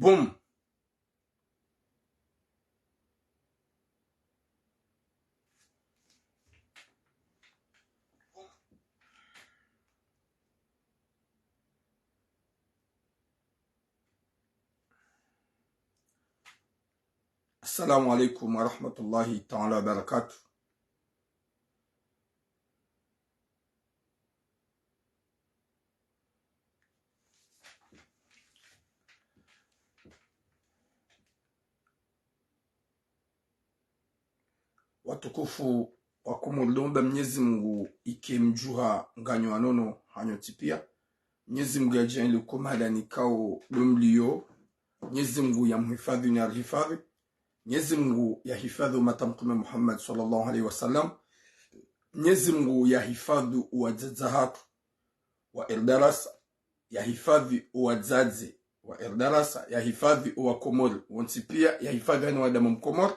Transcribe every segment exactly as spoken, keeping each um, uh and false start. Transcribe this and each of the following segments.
Boom. Assalamu alaikum wa rahmatullahi ta'ala wa barakatuh. Watukufu wa Komori, ndo omba Mnyezi Mungu ike mdjuha nganyu wanono hanyu tsi pia. Mnyezi Mungu yadjaanli uko mahala nikao ndo mlio. Mnyezi Mungu yamhifadhi na yarihifadhi. Mnyezi Mungu yahifadhi umati wa Mtume Muhammad swallallahu alaihi wasallam. Mnyezi Mungu yahifadhi owadzadze hatru wa Erdarasa, yahifadhi owadzadze wa Erdarasa, yahifadhi owakomori wontsi pia, yahifadhi hanyu wanadamu mkomori.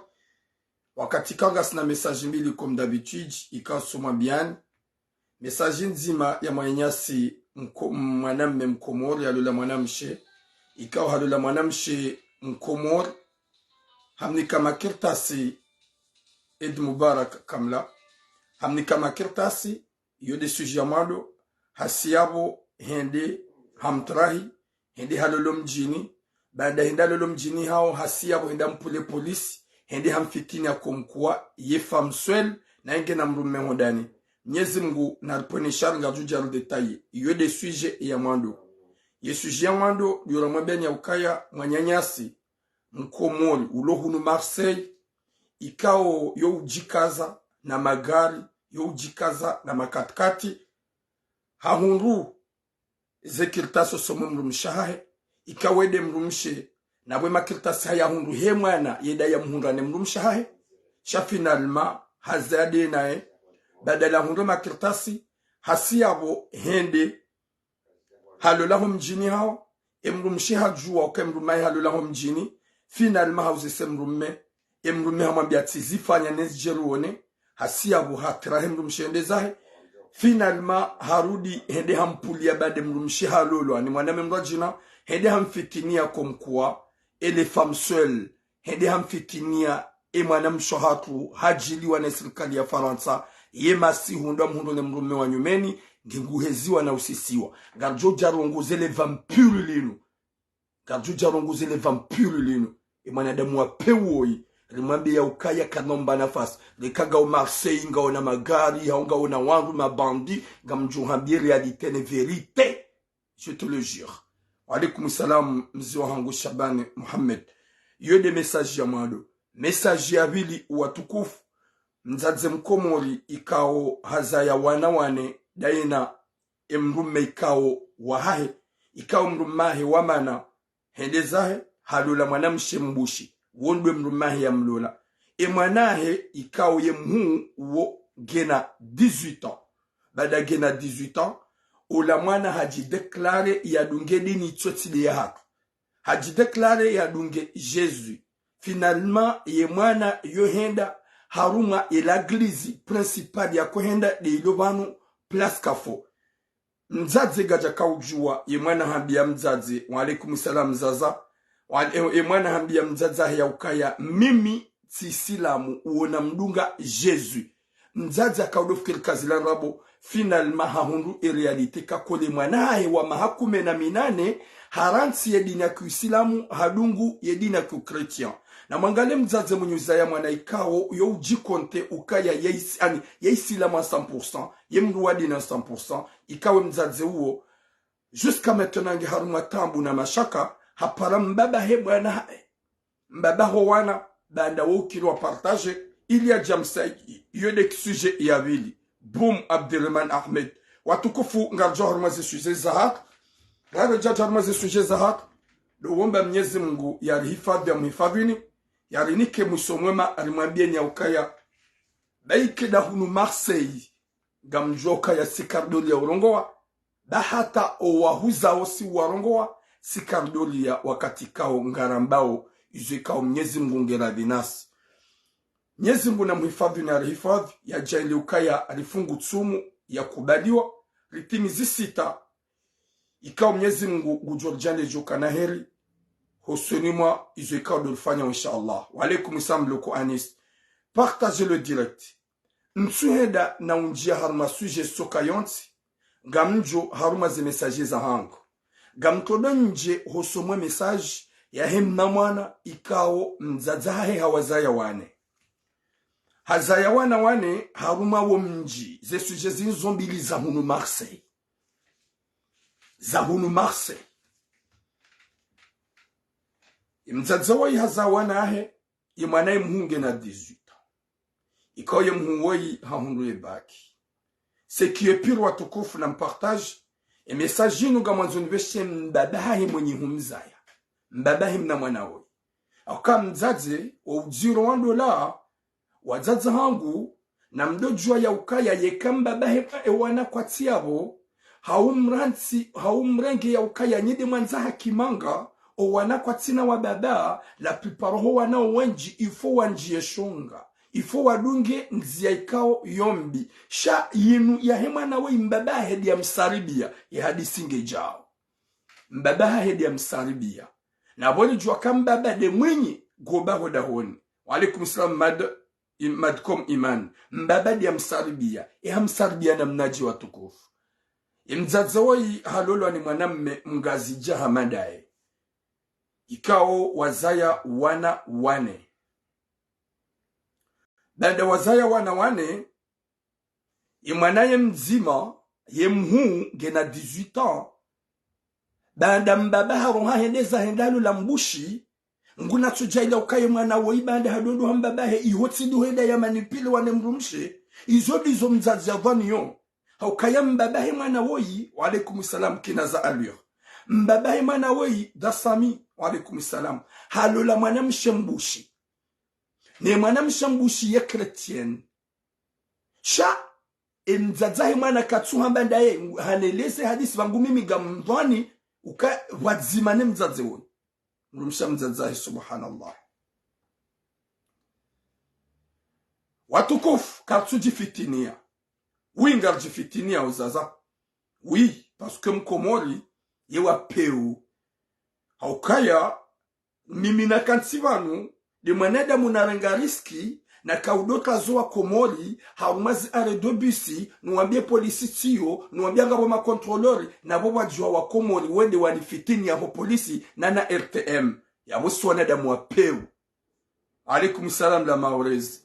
Wakati ka ngasina message mbili comme d'habitude, ikao ngamsoma mbiani. Message ndzima ya mwananyasi mko-, mwanamme mkomori, halola mwanamshe, ikao halola mwanamshe mkomori, hamnika makartasi, Eid Mubarak kamla, hamnika makartasi, iyo nde sujet ya mwando, hasi yapvo hende hamtrahi, hende halolo mdjini, baada hende halolo mdjini hawo, hasi yapvo hende hampvule polisi, hende hamfikini ya comme quoi ye femme seule, na yenge na mdrumme hondani. Mnyezi Mungu naripvwene shari, ngarudjo ridétailler. Iyo nde sujet ya mwando. Ye sujet ya mwando, ndiyo ramwambiani ya ukaya mwananyasi mkomori, ulo hunu Marseille, ikao yo udjikaza na magari, yo udjikaza na makatrikatri, hahundru ze kartasi osoni mwa mdrumshe hahe, ikao nde mdrumshe, na pvwe makartasi haya hundru he mwana, yenda yamhundra ne mdrumshe hahe, sha finalement, hazaya nde naye, badala hundre makartasi, hasi yapvo hende halola ho mdjini hawo, e mdrumshe hadjuwa uka e mdrumme hahe halola ho mdjini, finalement hauzisa e mdrumme, e mdrumme hamwambia tsi zifanya nezi djeruone, hasi yapvo hatrahi e mdrumshe hende zahe, finalement harudi hende hampvulia baada e mdrumshe halolwa ni mwanamme mdrwadjina, hende hamfikini ya comme quoi, elle est femme seule, hende hamfikini ya e mwanamshe hatru hadjiliwa ne sirikali ya Farantsa, ye masihu ndo amhundru ne mdrumme wa nyumeni, nge nguheziwa na usisiwa. Ngaridjo dja rongoze le vampire linu. Ngaridjo dja rongoze le vampire linu. E mwanadamu wa pewu woyi, rimwambie ya ukaya kanomba nafasi. Reka ngawo Marseille, ngawo na magari, hau ngawo na wandru mabandi, ngamdjo hambie réalité ne vérité. Je te le jure. Wa alaikum salam, mze wahangu Shabani Mohamed. Iyo nde message ya mwando. Message ya pvili, watukufu. Mdzadze mkomori ikao hazaya wana wane, daye na e mdrumme ikao wahahe, ikao mdrumme hahe wa mana, hende zahe, halola mwanamshe mbushi, wo ndo e mdrumme hahe yamlola. E mwana hahe ikao ye mhuu wo ngena dix-huit ans. Baada ngena dix-huit ans, ola mwana hadjidéclaré yadunge dini itso tsi nde ya hatru. Hadjidéclaré yadunge Jésus. Finalement, ye mwana yo henda harumwa e l'église principale yakohenda nde ilo pvanu Place Kafo. Mdzadze ngadjaka udjuwa, ye mwana hambia mdzadze, wa alaikum salam zaza. Wa, e, e mwana hambia mdzadze hahe ya ukaya, mimi tsi Isilamu, uwo namdunga Jésus. Mdzadze haka udo fikiri kazila ndrabo, finalement hahundru e réalité ka kole mwana hahe wa maha kume na minane, harantsi ye dini ya kiisilamu, hadungu ye dini ya kiukrétien. Na mwangalie mdzadze mwenye uzaya mwana ikao, yo udjikonte ukaya ye isi-, ani, ye Isilamu à cent pour cent, ye mdru wa dini à cent pour cent, ikao e mdzadze uwo, jusqu'à maintenant nge harumwa taabu na mashaka, hapara mbaba he mwana hahe. Mbaba ho wana, baanda wo ukiri wa partager, ili yadje amsaidie. Iyo nde sujet ya pvili. Boom, Abderemane Ahmed. Watukufu, ngaridjo harumwa ze sujet za hatru. Ngaridjo harumwa ze sujet za hatru. Ndo womba Mnyezi Mungu yarihifadhi, yamhifadhini, yarinike mwiso mwema, rimwambieni ya ukaya, baike nda hunu Marseille, ngamdjuwa ukaya si kardoli ya urongowa, ba hata owahuzao si warongowa, si kardoli ya wakati kao ngarambao, izo ikao Mnyezi Mungu nge radhi nasi. Mnyezi Mungu namhifadhi na yarihifadhi, yadjaanlie ukaya rifungu tsumu yakubaliwa, ritimizi sita, ikao Mnyezi Mungu ngudjo ridjaanlie djoka na heri, hosoni mwa izo ikao ndo rifanyao, inshallah. Wa alaikum salam, Loko Anis. Partagez le direct. Ntsuhenda na undjia harumwa sujet soka yontsi, ngamdjo harumwa ze message zahangu. Ngamtsodo ndje hosoni mwe message yahe mna mwana ikao mdzadze hahe hawazaya wane. Hazaya wana wane harumwa wo mdji, ze sujet zinu zo mbili za hunu Marseille. Za hunu Marseille. Ye mdzadze woyi hazaya wana hahe, ye mwana ye mhuu ngena dix-huit ans. Ikao ye mhuu woyi hahundru ye bac. Ce qui est pire, watukufu, na mpartage ye message yinu, ngamwandzo nipveshe mbaba hahe mwenyi humzaya. Mbaba hahe mna mwana woyi. Hauka mdzadze, wo udjiro wa ndola, wadzadze hangu, namdodjua ya ukaya yeka mbaba hahe e wana kwatsi yapvo, haumrantsi, haumrenge ya ukaya nyi nde mwandza haki manga, o wana kwatsina wa baba, la plupart ho wana wendji, il faut wandjiye shonga, il faut wadunge ndzia ikao yo mbi. Sha yinu yahe mwana woyi mbaba hahe nde yamsaribia, ye hadisi ngedjao. Mbaba hahe nde yamsaribia. Na pvo nidjua ka mbaba nde mwinyi goba ho dahoni. Wa alaikum salam, Mad-, Im-, Madcom Iman. Mbaba nde yamsaribia. Ye hamsaribia namnadje, watukufu? Ye mdzadze woyi halolwa ni mwanamme mngazidja hama ndaye. Ikao wazaya wana wane. Baanda wazaya wana wane, ye mwana ye mdzima, ye mhuu ngena dix-huit ans. Baanda mbaba haroha hende zahe hende halola mbushi, ngunatsodjaila ukaya ye mwana woyi baanda hadondoha mbaba hahe, iho tsi ndo hende ya manipule wana mdrumshe, izo ndizo mdzadze yadhwaniyo. Haukaya mbaba hahe mwana woyi, wa alaikum salam, Kinaza Alur. Mbaba hahe mwana woyi, Dasami, wa alaikum salam, halola mwanamshe mbushi. Ne mwanamshe mbushi ye chrétienne. Sha, e mdzadze hahe mwana katsuhamba ndaye, haneleze hadisi pvangu mimi ngamdhwani uka pvwadzima ne mdzadze woyi. Mdrumshe mdzadze hahe, subhanallah. Watukufu, karitsudjifitinia. Oui, ngaridjifitinia uzaza. Oui, parce que mkomori, ye wa peu. Haukaya, mimi nakantsi pvanu, nde mwanadamu narenga risque, nakaudota zo wa Komori, harumwa zi arrêt de bus, nuwambie polisi tsiyo, nuwambie ngapvo ma contrôleur, na pvo pvwadjua wa Komori, wende wanifitini yapvo polisi, na na R T M. Yapvo si wanadamu wa peu. Alaikum salam la Maurez.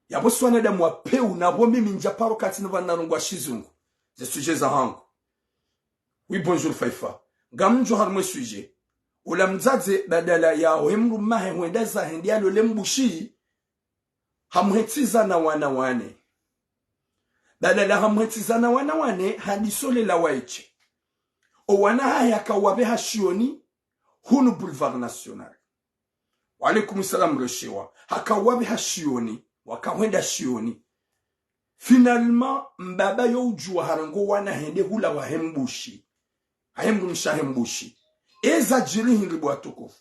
Yapvo si wanadamu wa peu, na pvo mimi ndja paro kantsi na pvanu narongoa shizungu. Ze sujet zahangu. Oui, bonjour Faifa. Ngamdjo harumwa e sujet. Ola mdzadze badala ya ohe mdrumme hahe hwenda zahe hende yalole mbushi, hamhentsi zana wana wane. Badala hamhentsi zana wana wane, handiso lela waeshe. O wana hahe hakawapveha shioni, hunu Boulevard National. Wa alaikum salam Reshewa. Hakawapveha shioni, wakahwenda shioni. Finalement, mbaba yo udjua harengo wana hende hula wahe mbushi. Hahe mdrumshe wahe mbushi. Eza djiri hindri bo watukufu?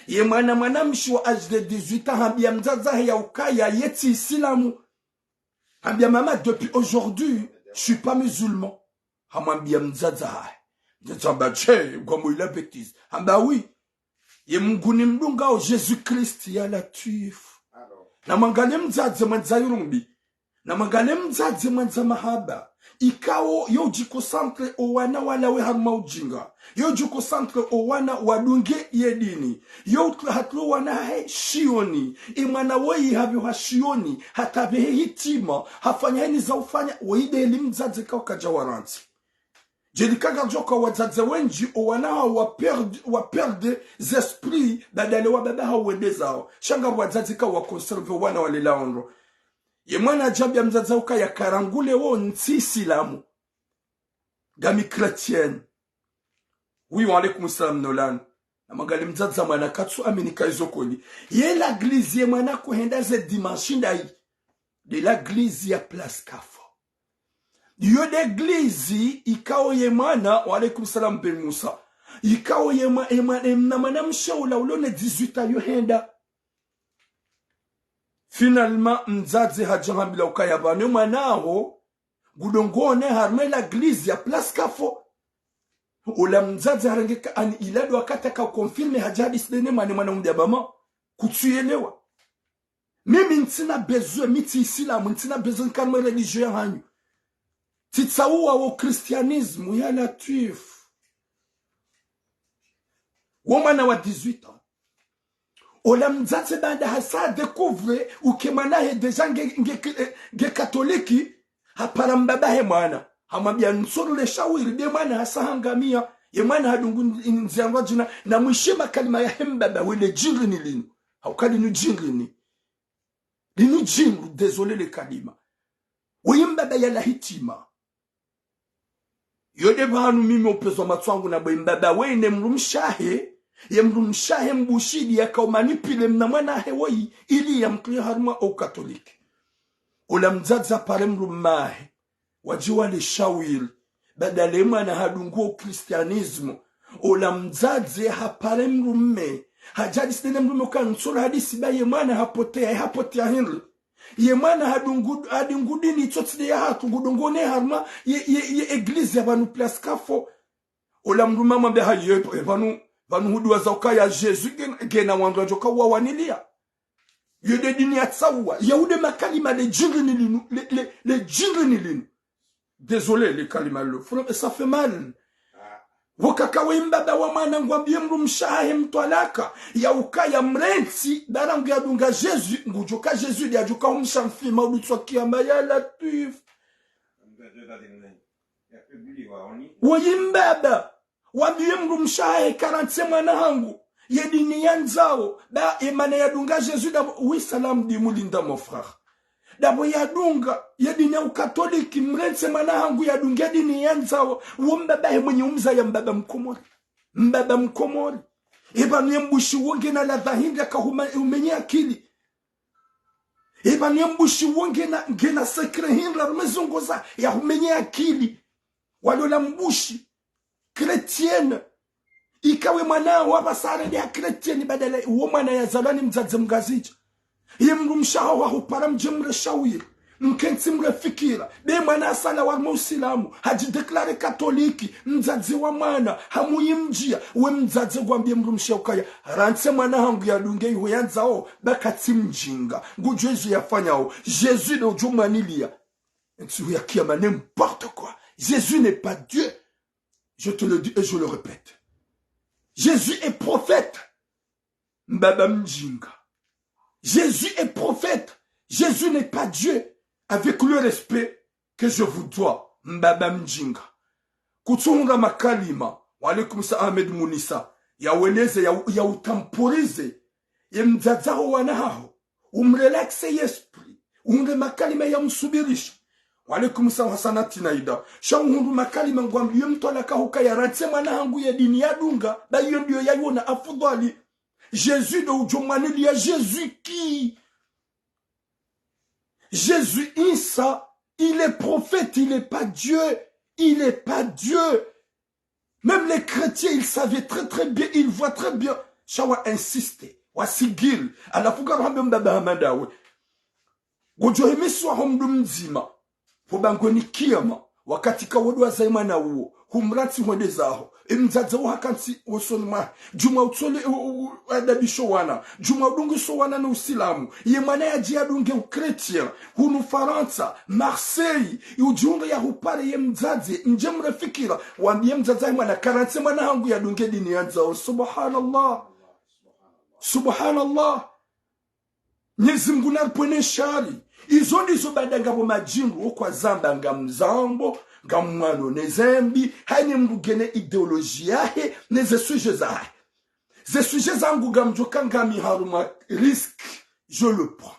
Ye mwana, mwanamshe wa âge de dix-huit ans, hambia mdzadze hahe ya ukaya ye tsi Isilamu. Hambia: "Maman, depuis aujourd'hui, je suis pas musulman." Hamwambia mdzadze hahe. Mdzadze hamba: "Tse, ngwambo ila bêtise." Hamba: "Oui. Ye Mngu nimdungao, Jésus-Christ, ya Latwif." Namwangalie mdzadze mwandza irumbi. Namwangalie mdzadze mwandza mahaba. Ikao yo udjiconcentré o wana walawe harumwa ujinga. Yo udjiconcentré o wana wadunge ye dini. Yo utula hatru o wana hahe shioni. E mwana woyi hapveha shioni. Hata pvehe hitima. Hafanya heni za ufanya. Woyi nde eli mdzadze kao kadja warantsi. Djeli kanga djoka wadzadze wendji, o wana hawo wa perd-, wa perdre ze esprit, badala wa baba hawo wende zawo. Sha nga wadzadze kao wa conservé wana walela ondro. Ye mwana hadja hambia mdzadze ukaya karangule wo ntsi Isilamu. Ngami chrétienne. Oui, wa alaikum salam Nolan. Namwangalie mdzadze mwana katsu amini ka izo kweli. Ye l'église ye mwana kohenda ze dimanche ndayi. Nde l'église ya Place Carrefour. Iyo nde église ikao ye mwana, wa alaikum salam Ben Musa. Ikao ye mwa-, ye mwa-, ye mna mwanamshe ula ulo ne dix-huit ans yo henda. Finalement, mdzadze hadja hambila ukaya pvanu mwana haho, ngudjo ngone harumwa l'église ya Place Carrefour. Ola mdzadze harenge ka ani ilado akata ka confirme hadja hadisi dene mwana, mwana umwambia ba ma. Kutsuyelewa. Mimi ntsina besoin, mi tsi Isilamu, ntsina besoin nkarimwe religion ya hanyu. Tsitsauwa wo christianisme, ya Latwif. Wo mwana wa dix-huit ans. Ola mdzadze baanda hasa découvre uke mwana he déjà nge, nge, eh, nge katoliki, hapara mbaba he mwana. Hamwambia ntsorole shawiri, be mwana hasa hangamia, ye mwana hadungu n-, ndziango djina, na mwishe makalima yahe mbaba wele djingini linu. Hauka linu djingini. Linu djingu, désolé le kalima. Woyi mbaba yala hitima. Yo de pvanu mimi upvezwa matso yangu na bwe mbaba wene mdrumshe wahe, ye mdrumshe wahe mbushidi yaka umanipule mna mwana wahe woyi, ili yamtruye harumwa o katoliki. Ola mdzadze hapare mdrumme wahe. Wadji wale shawiri. Badala ye mwana hadungu o christianisme. Ola mdzadze hapare mdrumme. Hadja hadisi dene mdrumme uka ntsoro hadisi ba ye mwana hapotea, hapotea hindri. Ye mwana hadungu, hadungu dini itsotsi de ya hatru, ngudungu ne harumwa ye, ye, ye église ya pvanu place kafo. Ola mdrumme hamwambia ha ye, e pvanu, pvanu huduwaza uka ya Jésus ngena, ngena wandru wadjo ka uwawaniliya. Yo de dini yatsauwa, ya ude makalima le djingini linu, le, le, le djingini linu. Désolé, le kalima lo. Fran-, ça fait mal. Wokaka we mbaba wa mwana ngwambie mdrumshe wahe mtwalaka, ya ukaya mrentsi, ba rangu yadunga Jésus, ngudjoka Jésus de yadjoka humsha mfima udutswa kiyama ya Latwif. Woyi mbaba, wambie mdrumshe wahe karantsi mwana hangu ye dini yandzao, ba ye mana yadunga Jésus dapvo, oui, salam di mulinda mon frère. Dapvo yadunga ye dini ya ukatoliki, mrentsi mwana hangu yadunge dini yandzao, wo mbaba he mwenye umzaya mbaba mkomori. Mbaba mkomori. E pvanu ye mbushi wo ngena ladha hindri yaka huma-, humenye akili. E pvanu ye mbushi wo ngena, ngena secret hindri harumwa ezongoza ya humenye akili. Walola mbushi. Chrétienne. Ika we mwana wapvasa harende ha chrétienne badala wo mwana yazalwa ni mdzadze mngazidja. Ye mdrumshe waho hahupara mdje mre shawiri. Mkentsi mre fikira. Be mwana hasala harumwa usilamu. Hadji déclaré catholique. Mdzadze wa mwana. Hamuyi mdjia. We mdzadze ngwambie mdrumshe ukaya. Rantsi mwana hangu yadunge iho yandzao. Ba katsi mdjinga. Ngudjo izo yafanyao. Jésus de udjo mwaniliya. Ntsihu ya kiyama, n'importe quoi. Jésus n'est pas Dieu. Je te le dis et je le répète. Jésus est prophète. Mbaba mdjinga. Jésus est prophète. Jésus n'est pas Dieu. Avec le respect que je vous dois, mbaba mdjinga. Kutsuhundra makalima. Wa alaikum salam Ahmed Munisa. Ya weleze, ya, ya utemporize. Ye mdzadze waho wana haho. Umrelaxe ye esprit. Uhundre makalima ya msubirisha. Wa alaikum salam Hassanati Naida. Sha uhundru makalima ngwambie mtwalaka hukaya rantsi mwana hangu ye dini yadunga. Ba iyo ndiyo yayona afudhali. Jésus de udjo mwaniliya Jésus qui? Jésus Isa, il est prophète, il est pas Dieu. Il est pas Dieu. Même les chrétiens, ils savaient très, très bien, ils voient très bien. Sha wa insiste, wa sigil. Halafu ngaro hambe mbaba hama ndawe. Ngodjo himiswa ho mdru mdzima. Pvo bangweni kiyama. Wakati ka wodo wazayi mwana uwo. Humrantsi hwende zaho. Ye mdzadze wo hakantsi wosoni mwahe. Djumwa utsole, u, u, u, adabisho wana. Djumwa udungiso wana no usilamu. Ye mwana yadje yadunge uchrétien. Hunu Farantsa. Marseille. Udjihundre yahupare ye mdzadze. Mdje mre fikira. Wambie mdzadze ye mwana karantsi mwana hangu yadunge dini yandzao. Subhanallah. Subhanallah. Mnyezi Mngu naripvwene shari. Izo ndizo baada ngapvo madjingu wo kwazamba ngamzambo, ngamwano ne zembi, hayina mndru ngena idéologie yahe, ne ze sujet zahe. Ze sujet zangu ngamdjoka ngami harumwa risque, je le prends.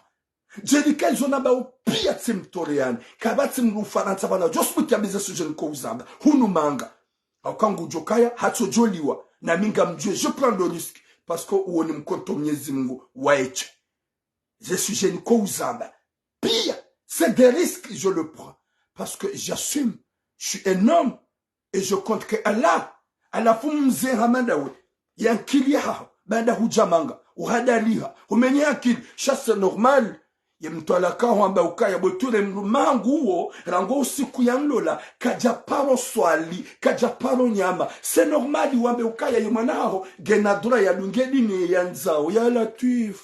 Djeli ka izo nambao piya tsi mtoreani, kapvatsi mndru Ufarantsa pvanu djosubuti yambe ze sujet niko uzamba, hunu manga. Hauka ngudjokaya, hatsodjoliwa, nami ngamdjuwe, je prends le risque, parce que uwo ni mkonto Mnyezi Mngu waesha. Ze sujet niko uzamba. Piya, c'est des risques, je le prends. Parce que j'assume, je suis un homme, et je compte que Allah, halafu mze hama ndawe, ye ankili yaho, baada hudja manga, uhadaliha, humenye akili, sha c'est normal. Ye mtwalaka hwamba ukaya bwe ture mdrume hangu uwo, rangu usiku ya nlola, kadja paro swali, kadja paro nyama. C'est normal wambe ukaya ye mwana haho, ngena droit ya dunge dini yandzao. Ya Latwif.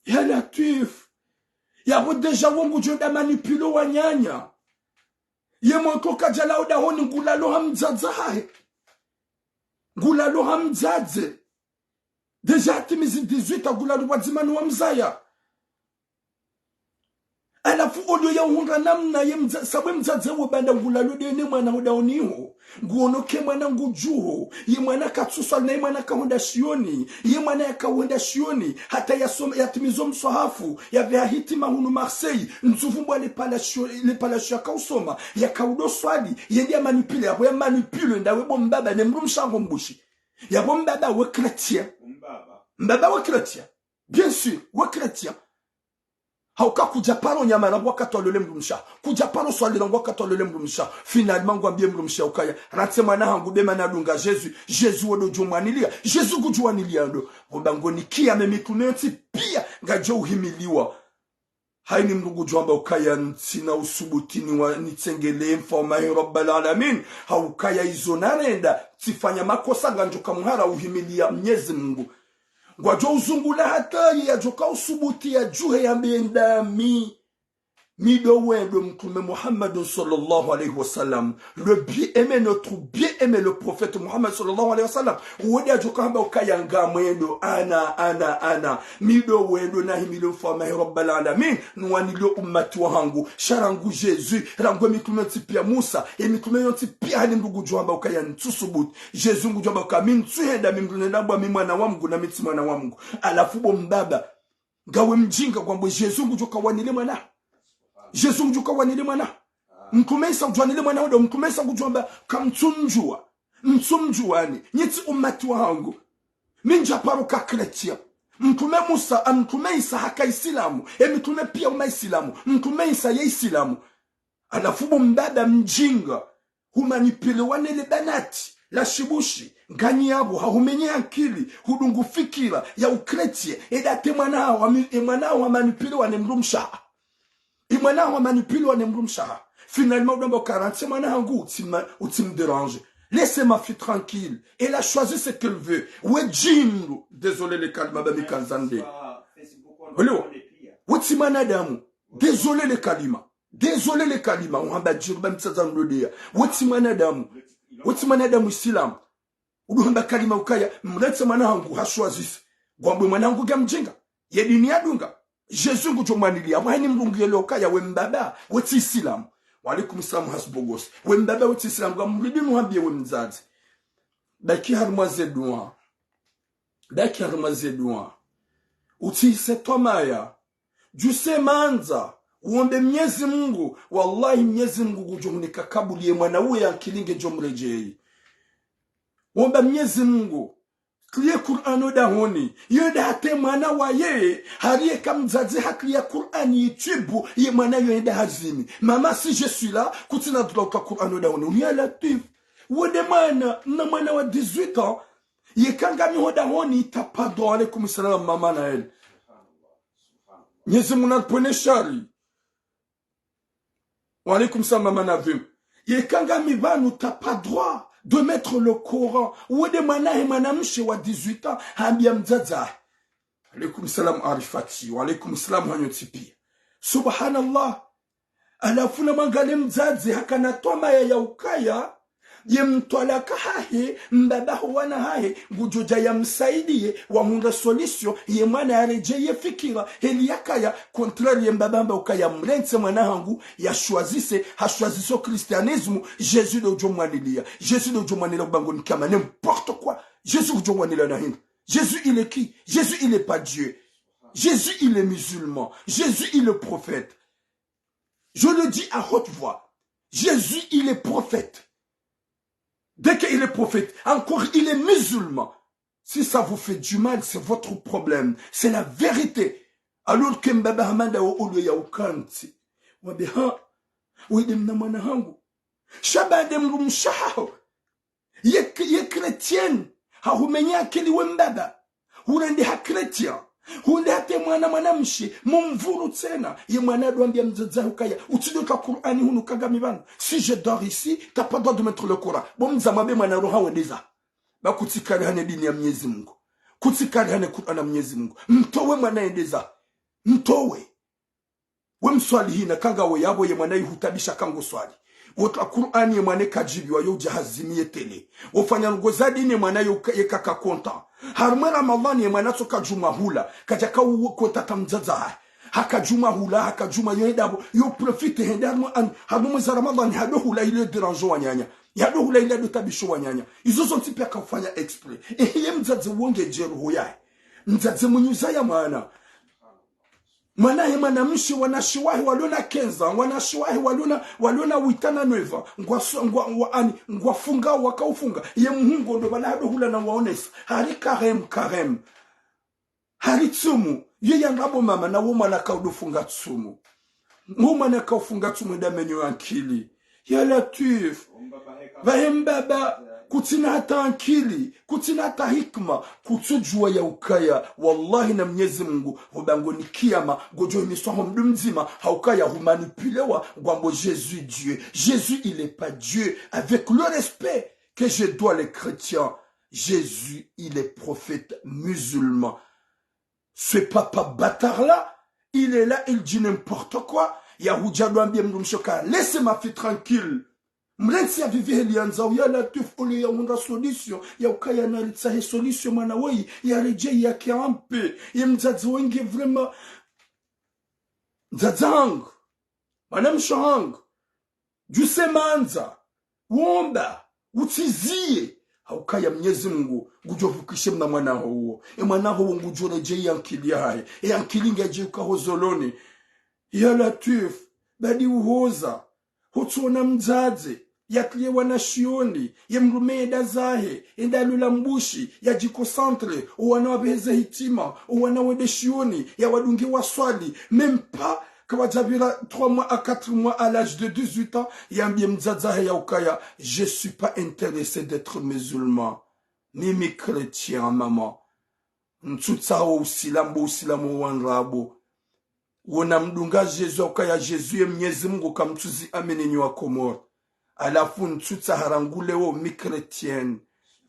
Ya Latwif. Yapvo déjà wo ngudjo nda manipuler wananya. Ye mwana kadja lao dahoni ngulalo ha mdzadze hahe. Ngulalo ha mdzadze. Déjà hatimizi dix-huit ans ngulalo pvwadzima ni wamzaya. Halafu olio ya uhundra namna ye mdza-, sabwe mdzadze wo banda ngulalo dene mwana ho dahoni ho. Nguono ke mwana ngudjuho. Ye mwana katsuswali na ye mwana kahwenda shioni. Ye mwana yakahwenda shioni. Hata yasoma, yatimizo mswahafu. Yapve hahitima hunu Marseille. Ndzuvu mbwa le pala shio-, le pala shio yakausoma. Yakaudo swali. Yende ya manipuler. Yapvo ya manipuler ndawe bo mbaba ne mdrumshe hangu mbushi. Yapvo mbaba we chrétien. Mbaba we chrétien. Bien sûr, we chrétien. Hauka kudja paro nyama rangu wakati walole mdrumshe. Kudja paro swali rangu wakati walole mdrumshe. Finalement ngwambie mdrumshe ukaya: rantse mwana hangu be mana dunga Jésus. Jésus wo ndo djo mwanilia. Jésus ngudjo wanilia ndo. Ngoba ngonikia me mitrume yontsi pia ngadjo uhimiliwa. Haini mdru ngudjo amba ukaya ntsina usubuti ni wa-, nitsengele mfaume wahe Rabbal Alamin. Haukaya izo narenda, tsifanya makosa ngandjo kamhara uhimilia Mnyezi Mungu. Ngwadjo uzungula hata ye yadjoka usubuti yadjuhe yambe ndami. Mi ndo wendo Mtrume Muhammadun sallallahu alayhi wa sallam. Le bien-aimé, notre bien-aimé, le prophète Muhammad sallallahu alayhi wa sallam. Wo nde yadjoka hamba ukaya ngamwendo, ana, ana, ana. Mi ndo wendo nahimilio mfaume wahe Rabbal Alamin. Nuwanilio ummati wahangu. Sha rangu Jésus, rangu ye mitrume yontsi pia Musa. Ye mitrume yontsi pia haini mdru ngudjo amba ukaya ntsusubuti. Jésus ngudjo amba ukaya mi ntsuhenda mi mdru nenda mbwa mi mwana wa Mungu na mi tsi mwana wa Mungu. Halafu bo mbaba. Ngawe mdjinga ngwambo Jésus ngudjo kawanile mwana. Jésus ngudjo kawanile mwana. Mtrume Isa ngudjo wanile mwana woda, Mtrume Isa ngudjo amba kamtsumdjuwa. Mtsumdjuwani, nyi tsi ummati wahangu. Mi ndja paro ka chrétien. Mtrume Musa, a Mtrume Isa haka Isilamu. E mitrume pia uma Isilamu. Mtrume Isa ye Isilamu. Halafu bo mbaba mdjinga. Humanipuler wana le banati la shibushi, nganyi yapvo, hahumenye ankili, hudungu fikira ya uchrétien, eda te mwana haho, ami-, e mwana haho hamanipuler wa ne mdrumshe. E mwana haho hamanipuler wa ne mdrumshe. Finalement, udo amba ukaya rantse mwana hangu, utsi ma-, utsi me déranger. Laissez ma fille tranquille. Elle a choisi ce qu'elle veut. We djindru. Désolé le kalima ba mi kandzande. Welewa? We tsi mwanadamu. Désolé le kalima. Désolé le kalima, uhamba djindru ba mi tsandza ndodeya. We tsi mwanadamu. We tsi mwanadamu Isilamu. Udo hamba kalima ukaya, mrantse mwana hangu ha choisisse. Ngwambo mwana hangu nge mdjinga. Ye dini yadunga. Jésus ngudjo mwanilia. Apvo haini mdru ngu yelewa ukaya we mbaba, we tsi Isilamu. Wa alaykum salam hasbogos. We mbaba, we tsi Isilamu. Ngamridi nuhambie we mdzadze. Baki harumwa ze dua. Baki harumwa ze dua. Utsihise twamaya. Djuse mandza, uombe Mnyezi Mungu, wallahi Mnyezi Mungu ngudjo hunika kabuli ye mwana uwe ankili ngedjo mredjeyi. Uomba Mnyezi Mungu, kliye Kur'ani odahoni, yo nda hata e mwana waye, hari yeka mdzadze hakliya Kur'ani YouTube, ye mwana yo yenda hazimi. Maman, si je suis là, kutsina droit uka Kur'ani odahoni. Ya Latwif, wo nde mwana, na mwana wa dix-huit ans, yeka ngami hodahoni, t'as pas droit. Wa alaykum salam, Mama Naël. Mnyezi Mungu naripvwene shari. Wa alaykum salam, Mama Navim. Yeka ngami pvanu, t'as pas droit de mettre le Coran. Wo nde mwana he mwanamshe wa dix-huit ans, hambia mdzadze. Wa alaykum salam, Arifati. Wa alaykum salam, hanyu tsi pia. Subhanallah. Halafu namwangalie mdzadze hakana twamaya ya ukaya, ye mtwalaka hahe, mbaba ho wana hahe, ngudjo dja yamsaidiye, wahundre solution, ye mwana yaredjeyi ye fikira, heli yakaya, contraire ye mbaba hamba ukaya mrantse mwana hangu, ya choisisse, ha choisisse o christianisme, Jésus ndo udjo mwanilia, Jésus ndo udjo mwanilia kubango nikama, n'importe quoi, Jésus ngudjo mwanilia na hindru. Jésus, il est qui? Jésus, il est pas Dieu. Jésus, il est musulman. Jésus, il est prophète. Je le dis à haute voix. Jésus, il est prophète. Dès qu'il est prophète, encore, il est musulman. Si ça vous fait du mal, c'est votre problème. C'est la vérité. Alors que mbaba hamanda wo ulwe ya ukantsi. Wambe ha, we nde mna mwana hangu. Sha ba nde mdrumshe haho. Ye, ye chrétienne, hahumenya akili we mbaba. Hurende ha chrétien. Hunde hata ye mwana, mwanamshe, mumvuru tsena. Ye mwana yadowambia mdzadze ukaya, utsidjo twa Kur'ani hunu kangami pvanu. Si je dors ici, t'as pas droit de mettre le Coran. Bo mdzadze mwambe mwana roha wendeza. Ba kutsi kari hane dini ya Mnyezi Mungu. Kutsi kari hane Kur'ani ya Mnyezi Mungu. Mtowe mwana yendeza. Mtowe. We mswalihina, kangawe yapvo ye mwana yihutabisha kangu swali. Wotwa Kur'ani ye mwana kadjibiwa yo udja hazimi ye télé. Wofanya ndrongo za dini ye mwana yo ka-, ye kaka konta. Harumwa Ramadhani ye mwana tso kadjuma hula. Kadjaka u-, konta ta mdzadze hahe. Hakadjuma hula, hakadjuma yo henda pvo, yo profite hende harumwa an-, harumwa mwezi Ramadhani hado hula ile dérange wananya. Yado hula ile yado tabisho wananya. Izo zontsi pia kafanya exprès. Ehe, ye mdzadze wonge dje roho yahe. Mdzadze mwenye uzaya mwana. Mwana he mwanamshe, wanashe wahe walona kenza, wanashe wahe walona, walona witana nweva, ngwa so-, ngwa, ngwa ani, ngwa funga, waka ufunga, ye muhungo ndo bala hado hula na waonesa. Hari karem, karem. Hari tsumu, ye yanga bo mama, na wo mwana kaudo funga tsumu. Wo mwana kaufunga tsumu nda menyo ya nkili. Ya Latwif. Pvahe mbaba, kutsina hata nkili, kutsina hata hikma, kutsudjuwa ya ukaya, wallahi na Mnyezi Mungu, ho bangoni kiyama, ngodjo himiswa ho mdru mdzima, ha ukaya humanipulewa, ngwambo Jésus Dieu. Jésus, il est pas Dieu. Avec le respect que je dois les chrétiens, Jésus, il est prophète musulman. Ce papa bâtard-là, il est là, il dit n'importe quoi. Yahudja dwambie mdrumshe ka, laissez ma fille tranquille. Mrentsi ya vivi heli yandzao, ya Latwif, ole ya hundra solution, ya ukaya na ritsahe solution mwana woyi, ya redjei yake ampe, ye mdzadze wenge vraiment. Mdzadze hangu, mwanamshe hangu, djuse mandza, womba, utsiziye. Ha ukaya Mnyezi Mungu, ngudjo vukishe mna mwana ho uwo. E mwana ho uwo ngudjo redjei ya nkili yahahe. E ya nkili ngedje uka ho zoloni. Ya Latwif, badi uhoza. Hutsona mdzadze, yakliye wana shioni, ye mdrume yenda zahe, yenda lula mbushi, ya djiko centre, owana wapveheze hitima, owana wende shioni, ya wadunge waswali, même pas, kawadjapvira trois mois à quatre mois à l'âge de dix-huit ans, yambie mdzadze hahe ya ukaya, je suis pas intéressé d'être musulman. Mimi chrétien, maman. Ntsutsaho usilamu, usilamu wa ndrabo. Wona mdunga Jésus, ukaya Jésus ye Mnyezi Mungu kamtsuzi amini nyi wa Komori. Halafu ntsutsaha rangu leo mi chrétienne.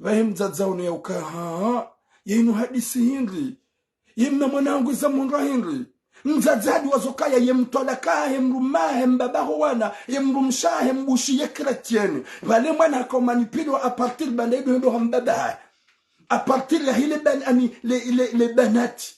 Pvahe mdzadze haono ya ukaya, ha, ha, ye inu hadisi hindri. Ye mna mwana hangu za mundra hindri. Mdzadze hadi wazo kaya ye mtwalaka he mdrume he mbaba ho wana, ye mdrumshe he mbushi ye chrétienne. Pvale mwana haka umanipilwa à partir banda ido hendo ha mbaba hahe. À partir ya hile ban-, ani, le, le, le banati.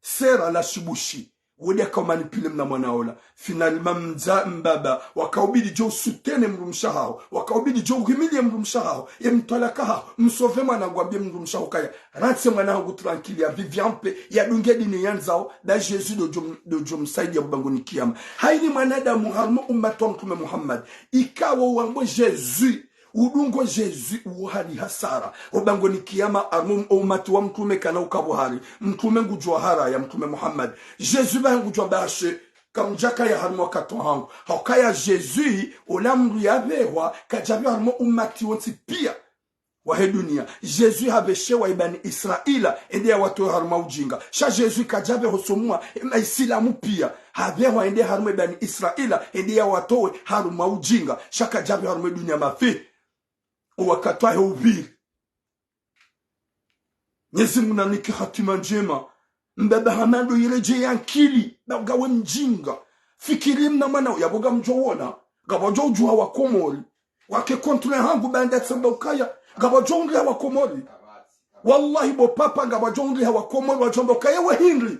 Sera la shibushi. Wode haka umanipile mna mwana ola. Finalement mdza mbaba, wakaubidi djo usutene mdrumshe haho. Wakaubidi djo uhimilie mdrumshe haho. Ye mtwalaka haho. Msove mwana ngwambie mdrumshe haho kaya. Rantse mwana hangu tranquille ya vivi ampe. Ya dunge dini yandzao. Ba Jésus ndo djo m-, ndo djo msaidia bangoni kiyama. Haini mwanadamu harumwa umati wa Mtrume Muhammad. Ikawo wambo Jésus. Udungo Jésus uwo hali hasara. Obangoni kiyama harumwa umati wa Mtrume kana ukapvo hari. Mtrume ngudjwa hara ya Mtrume Muhammad. Jésus bahe ngudjwa bashe. Kamdjakaya harumwa wakati hangu. Ha ukaya Jésus, ola mdru yapvehwa, kadjapvehwa harumwa umati wontsi pia. Wahe dunia. Jésus hapveshewa ibani Israila, ende ya watowe harumwa ujinga. Sha Jésus kadjapvehwa hosomwa, ema Isilamu pia. Hapvehwa ende harumwa ibani Israila, ende ya watowe harumwa ujinga. Sha kadjapvehwa harumwa dunia mafi. Owakati wahe upviri. Mnyezi Mungu nanike hatima ndjema. Mbaba hama ndo yiredjei ya nkili, ba ngawe mjinga. Fikiri mna mwana, yapvo ngamdjo wona. Ngapvo djo udjuha wa Komori. Wake contre hangu banda tsamba ukaya. Ngapvo djo undriha wa Komori. Wallahi bo papa ngapvo djo undriha wa Komori, wadjo amba ukaya we hindri.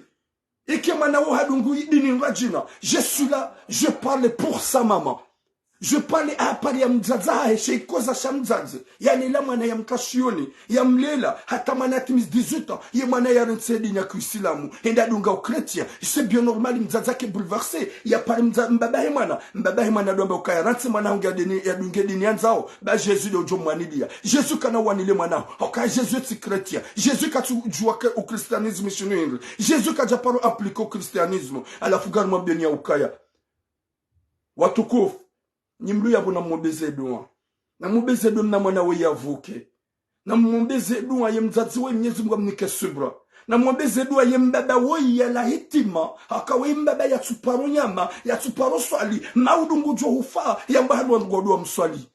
Ike mwana wo hadungu dini ngadjina. Je suis là, je parle pour sa maman. Je parle à part ya mdzadze hahe, she ikoza sha mdzadze. Yalela mwana ya mtwashioni, ya mlela, hata mwana yatimizi dix-huit ans, ye mwana yarentsi dini ya kiisilamu, hende adunga uchrétien. C'est bien normal, mdzadze ake bouleversé. Ya pare mdza-, mbaba he mwana, mbaba he mwana ndo amba ukaya rantse mwana hangu ya dini, ya dunge dini yandzao, ba Jésus ndo djo mwanilia. Jésus kana wanile mwana ho, ha ukaya Jésus tsi chrétien. Jésus katsu djuwa ke uchristianisme shinu hindri. Jésus kadja paro appliquer uchristianisme. Halafu ngari mwambieni ya ukaya. Watukufu, nyi mlo yapvo na mwombeze dua. Na mwombeze dua mna mwana we yavuke. Na mwombeze dua ye mdzadze we Mnyezi Mungu amnike subra. Na mwombe ze dua ye mbaba woyi yalawa hitima, haka woyi mbaba yatsuparo nyama, yatsuparo swali, maudu ngudjo hufa, yamba hanu wandru ngwadjo mswali.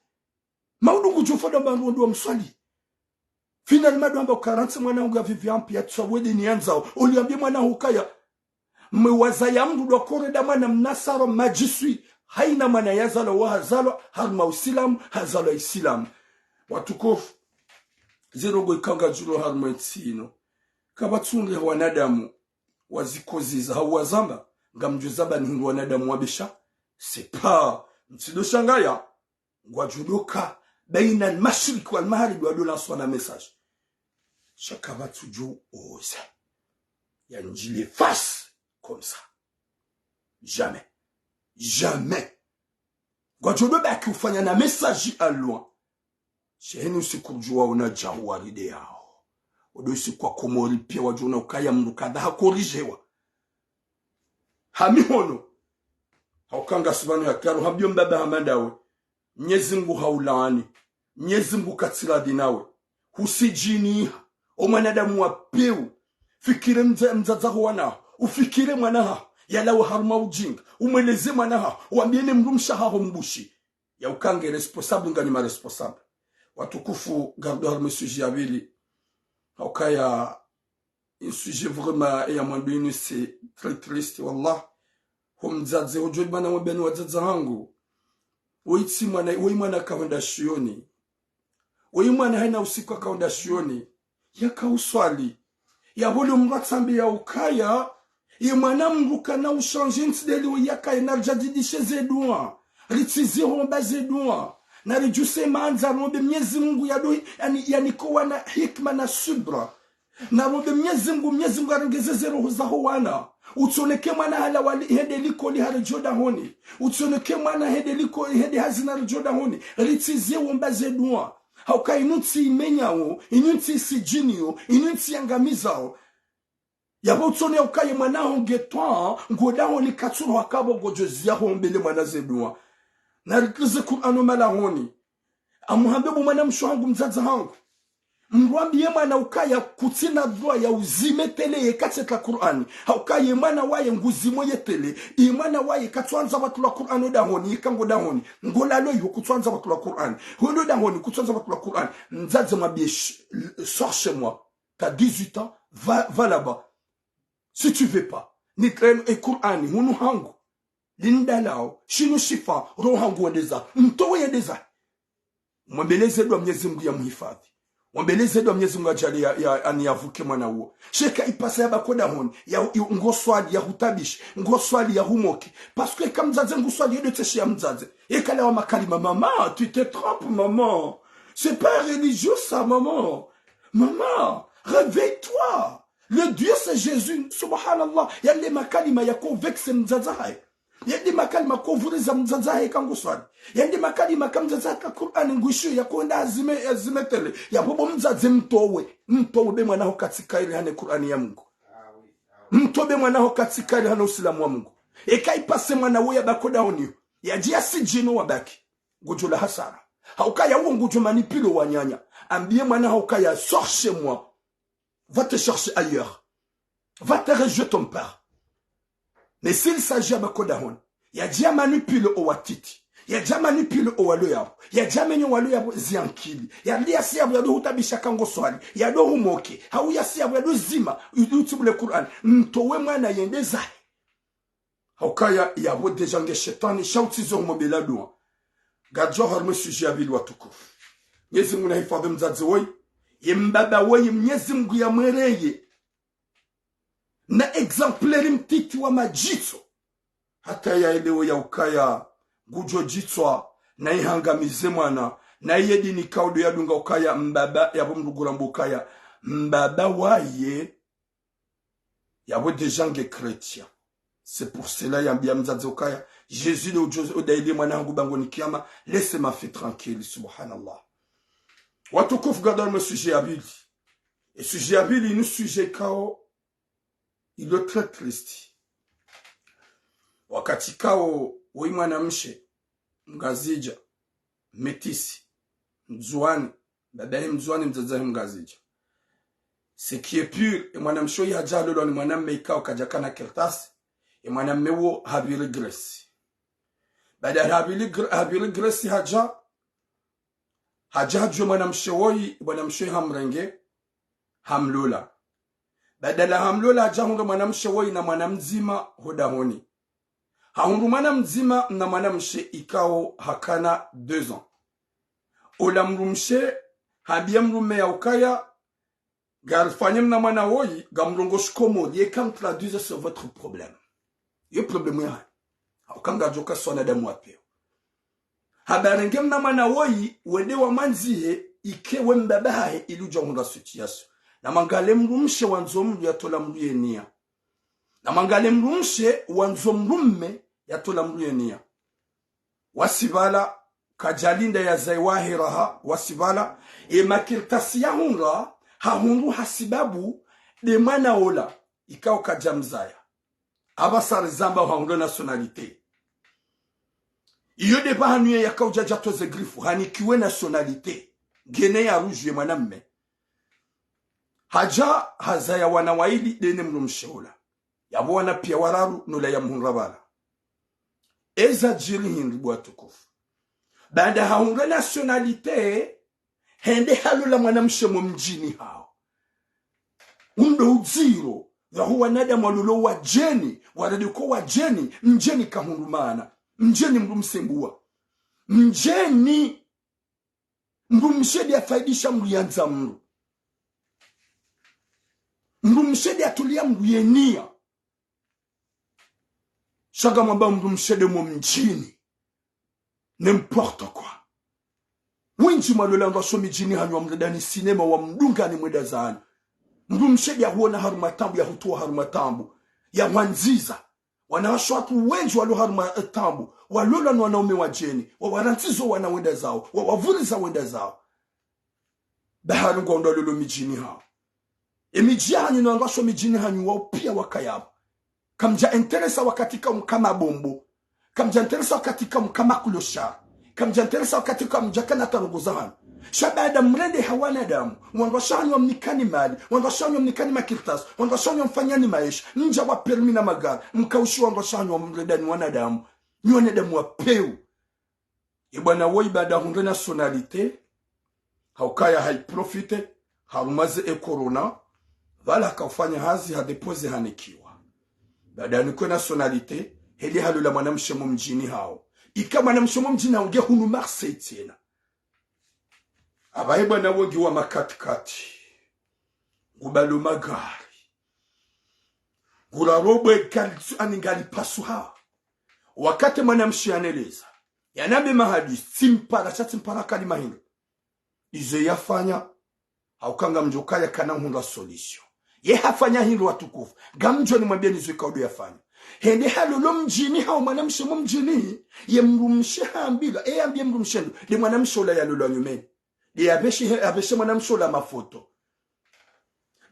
Maudu ngudjo hufa, yamba hanu wandru ngwadjo mswali. Finalement, ndo hamba uka rantsi mwana hangu ya vivi ampi ya tsawe dini yandzao. Uliambie mwana hukaya, mwe wazaya mndru ndo kore nda mwana mnasara majiswi, haina mwana yazalwa wa hazalwa harumwa usilamu, hazalwa isilamu. Watukufu, zero go ikao ngadjulo harumwa entsi inu. Kapvatsi undre wanadamu wazikoziza hau wazamba, ngamdjo zamba ni hindru wanadamu wabesha, c'est pas, mtsindo shangaya, ngwadjo doka, baina al-mashriq wal-maghrib wadjo lanswa na message. Sha kapvatsu djo oza yandjile face comme ça. Jamais. Jamais. Ngwadjo do baki ufanya na message à loin. Sheheni usiku djuwa una djahu waride yao. Odo usiku wa Komori pia wadjo ona ukaya mndru kadha hakorijewa. Ha mihono. Hauka ngasi pvanu ya karo, hambio mbaba hama ndawe. Mnyezi Mngu haulaani. Mnyezi Mngu katsiradhi nawe. Husijiniha. O mwanadamu wa pewu. Fikire mdza-, mdzadze ho wana. Ufikire mwana haho. Yalawe harumwa ujinga. Umweleze mwana haho. Wambie ne mdrumshe haho mbushi. Ya uka nge responsable, nganyi ma responsable. Watukufu, ngarudi harumwa sujet ya pvili. Haukaya, un sujet vraiment ya mwando inu, c'est très triste, wallah. Ho mdzadze, ho djo bana wabeni wadzadze hangu. Woyi tsi mwana, woyi mwana kahwenda shioni. Woyi mwana haina usiku kahwenda shioni. Yaka uswali. Yapvo le mndru atsambe ya ukaya, ye mwana mndru kana ushanje ntsi ndeli woyi yakaya, narijadidishe ze dua. Ritsize homba ze dua. Naridjuse mandza, rombe Mnyezi Mngu yado, yani, yani kowa na hikma na subra. Narombe Mnyezi Mngu, Mnyezi Mngu arengeze ze roho zaho wana. Utsoneke mwana halawa li-, hende likoli haredjei dahoni. Utsoneke mwana hende liko-, hende hazi naredjei dahoni. Ritsize womba ze dua. Hauka inu ntsi imenyao, inu ntsi isijinio, inu ntsi yangamizao. Yapvo utsone ukaya ye mwana haho nge twa, ngo dahoni katsuro hakapvo ngodjo ziya hombele mwana ze dua. Narikilize Kur'ani malahoni. Amuhambe bo mwana mshe hangu, mdzadze hangu. Mrwambiye mwana ukaya kutsina dua ya uzime tele yeka tsetla Kur'ani. Hauka ye mwana waye nguzimo ye tele. Ye mwana waye katsuandza pvatulwa Kur'ani o dahoni, yeka ngo dahoni. Ngo lalo yo kutsuandza pvatulwa Kur'ani. Hwendo dahoni kutsuandza pvatulwa Kur'ani. Mdzadze mwambiye, sh-, sors chez moi. T'as dix-huit ans, va, va là-bas. Si tu veux pas. Nitreno e Kur'ani, hunu hangu. Lindalao, shinu shifa, roho hangu wendeza. Mtowe yendeza. Mwambeleze dua Mnyezi Mngu ya muhifadhi. Mwambeleze dua Mnyezi Mngu ajali ya, ya, ani yavuke mwana uwo. Sha eka ipasa ya bako dahoni, ya, ya, ngo swali ya hutabishi, ngo swali ya humoki. Parce que eka mdzadze ngu swali yedo tseshi ya mdzadze. Eka lawa makalima, maman, tu te trompes, maman. C'est pas religieux ça, maman. Maman, réveille-toi. Le Dieu, c'est Jésus. Subhanallah. Yale makalima ya ko vexé mdzadze hahe. Yale makalima ko vuriza mdzadze hahe ka ngu swali. Yale makalima ka mdzadze hahe ka Kur'ani ngwishiyo ya ko wenda azime, azime tele. Yapvo bo mdzadze mtowe. Mtowe be mwana haho katsika ile hane Kur'ani ya Mungu. Mtowe be mwana haho katsika ile hane Usilamu wa Mungu. Eka ipase mwana wo ya bako dahoni. Yadji ya sijino wa baki. Ngudjo la hasara. Hauka ya uwo ngudjo manipule wananya. Ambiye mwana haho ukaya sors chez moi. Va te chercher ailleurs. Va te réjouir ton père. Mais s'il s'agit ya bako dahoni, yadji ya manipule o watiti. Yadji ya manipule o walo yapvo. Yadji ya menye walo yapvo ziankili. Yali yasi yapvo yado hutabisha ka ngo swali. Yado humoke. Hau yasi yapvo yado zima. Yado utibule Kur'ani. Mtowe mwana yende zahe. Haukaya yapvo déjà nge shetwani, sha utsizo humwombela dua. Ngadjo harumwa sujet ya pvili watukufu. Mnyezi Mngu nahifadhi mdzadze woyi. Ye mbaba woyi Mnyezi Mngu ya mwereye. Na exemplaire mtiti wa madjitso. Hata ya elewo ya ukaya ngudjo djitswa, na ihangamize mwana, na iye dini kaudo ya dunga ukaya mbaba, yapvo mndru nguramba ukaya mbaba waye. Yapvo déjà nge chrétien. C'est pour cela yambiya mdzadze ukaya, Jésus le udjo, udaili mwana hangu bangoni kiyama, laisse ma fille tranquille, subhanallah. Watukufu, ngarudi harumwa sujet ya pvili. E sujet ya pvili, inu sujet kao, ilo très triste. Wakati kao, woyi mwana mshe, mngazidja, métisse, mndzuwani, mbaba hahe mndzuwani, mdzadze hahe mngazidja. Ce qui est pire, ye mwanamshe oyi hadja halolwa ni mwanamme ikao kadjakana kartasi, ye mwanamme wo hapviri Grèce. Baada hapviri Gr-, hapviri Grèce hadja, hadja hadjuwe mwanamshe woyi, mwanamshe hamrenge, hamlola. Baada la hamlola hadja hundra mwanamshe woyi na mwana mdzima ho dahoni. Hahundru mwana mdzima na mwanamshe ikao hakana deux ans. Ola mdrumshe hambia mdrumme ya ukaya, ngarifanye mna mwana woyi, ngamrongoshi Komori, yeka mtraduise sur votre problème. Yo problème yahanyu. Hauka ngadjoka swana damu wa pewu. Hamba renge mna mwana woyi, wende wamwandzihe, ike we mbaba hahe ili udja hundra situation. Na mwangalie mdrumshe wandzo mdru yatola mdru yenia. Na mwangalie mdrumshe wandzo mdrumme yatola mdru yenia. Wasipvala, kadjalinda yazaye wahe raha, wasipvala, ye makartasi yahundra, hahundru hasibabu nde mwana ola, ikao kadjamzaya. Apvasa rizamba hahundra nationalité. Iyo nde pvahanu ye yakao udja djatoze grifu, hanikiwe nationalité. Ngena ya rouge ye mwanamme. Hadja hazaya wana waili nde ne mdrumshe ola. Yapvo wana pia wararu nola yamhundra pvala. Eza djiri hindri bo watukufu. Baada hahundra nationalité, hende halola mwanamshe mo mdjini hawo. Undo udziro, pvahu wanadamu walolo wadjeni, waredeko wadjeni, mdjeni kahundru maana, mdjeni mdru msembua. Mdjeni, mdrumshe nde yafaidisha mdru yandza mdru. Mdrumshe nde yatulia mdru yenia. Sha ngamwamba mdrumshe nde mo mdjini. N'importe quoi. Wendji mwalola ndrwasho midjini hanyu wamredani sinema wamdungani mwenda zahanyu. Mdrumshe nde yahuona harumwa taabu, yahutowa harumwa taabu, yahwandziza. Wanawashe watru wendji walo harumwa, eh, taabu, walolwa ni wanaume wadjeni, wawarantsizo wana wenda zawo, wawavuriza wenda zawo. Bahari ngwandrwalolo midjini hawo. Emidji yahanyu no wandrwasho midjini hanyu wao pia wakaya pvo. Kamdja intéressé wakati kamka mabombo. Kamdja intéressé wakati kamka maclochard. Kamdja intéressé wakati kamdjakana trongo zahanyu. Sha baada mrende ha wanadamu, wandrwashe hanyu wamnikani mali, wandrwashe hanyu wamnikani makartasi, wandrwashe hanyu wamfanyani maesha, mdja wa permis na magari, mkaushi wandrwashe hanyu wamredani wanadamu. Ni wanadamu wa pewu. Ye bwana woyi baada hundre nationalité, haukaya haiprofite, harumwa ze e corona, pvala hakaufanya hazi hadéposé hanikiwa. Baada hanikwe nationalité, hende halola mwanamshe mo mdjini hawo. Ika mwanamshe mo mdjini hawo nge hunu Marseille tsena. Apvahe bwana wo ngiwa makatikati. Ngubalo magari. Ngurarobwe kalitsu ani ngalipasuha. Wakati mwanamshe yaneleza, yanambe mahadisi, tsimpara, sha tsimpara kalima hindru. Izo yafanya, hauka ngamdjo kaya kana hundra solution. Ye hafanya hindru watukufu, ngamdjo nimwambiyeni izo ikao ndo yafanya. Hende halolo mdjini hawo mwanamshe mo mdjini, ye mdrumshe hambilwa, e yambiye mdrumshe ndo, nde mwanamshe ola yalolwa nyumeni. Nde yapveshe, yapveshe mwanamshe ola mafoto.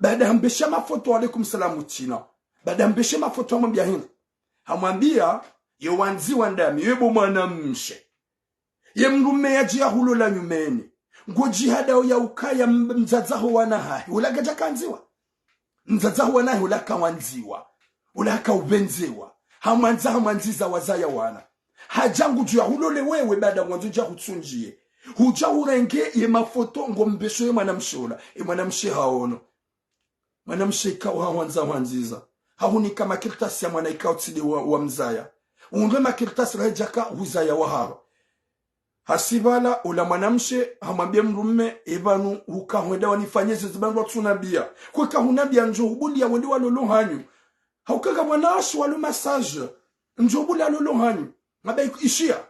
Baada hambesha mafoto, alaikum salamu tsena. Baada hambeshe mafoto hamwambiya hindri. Hamwambiya, ye wandziwa ndami, ye bo mwanamshe. Ye mdrume yadje yahulola nyumeni. Ngodjihadao ya ukaya m-, mdzadze ho wana hahe. Ula kadjaka andziwa. Mdzadze ho wana hahe ula kawandziwa. Ula kaupvendzewa. Hamwandza hamwandziza wazaya wana. Hadja ngudjo yahulole wewe baada ngwandzo dja hutsundjiye. Hudja hurenge ye mafoto ngombesho ye mwanamshe ola. Ye mwanamshe haono. Mwanamshe ikao hahwandza hwandziza. Hahunika makartasi ya mwana ikao tsi nde wa, wa mzaya. Undre makartasi rahe djaka huzaya waharo. Hasi pvala, ula mwanamshe, hamwambiye mdrume, e pvanu, huka hwenda wanifanye ze zibandrwa tsunambiya. Kweka hunambiya ndjo hubuliya wende walolo hanyu. Hauka nga mwanawashe walo massage. Ndjo hubuliya lolo hanyu. Ngamba iku-, ishiya.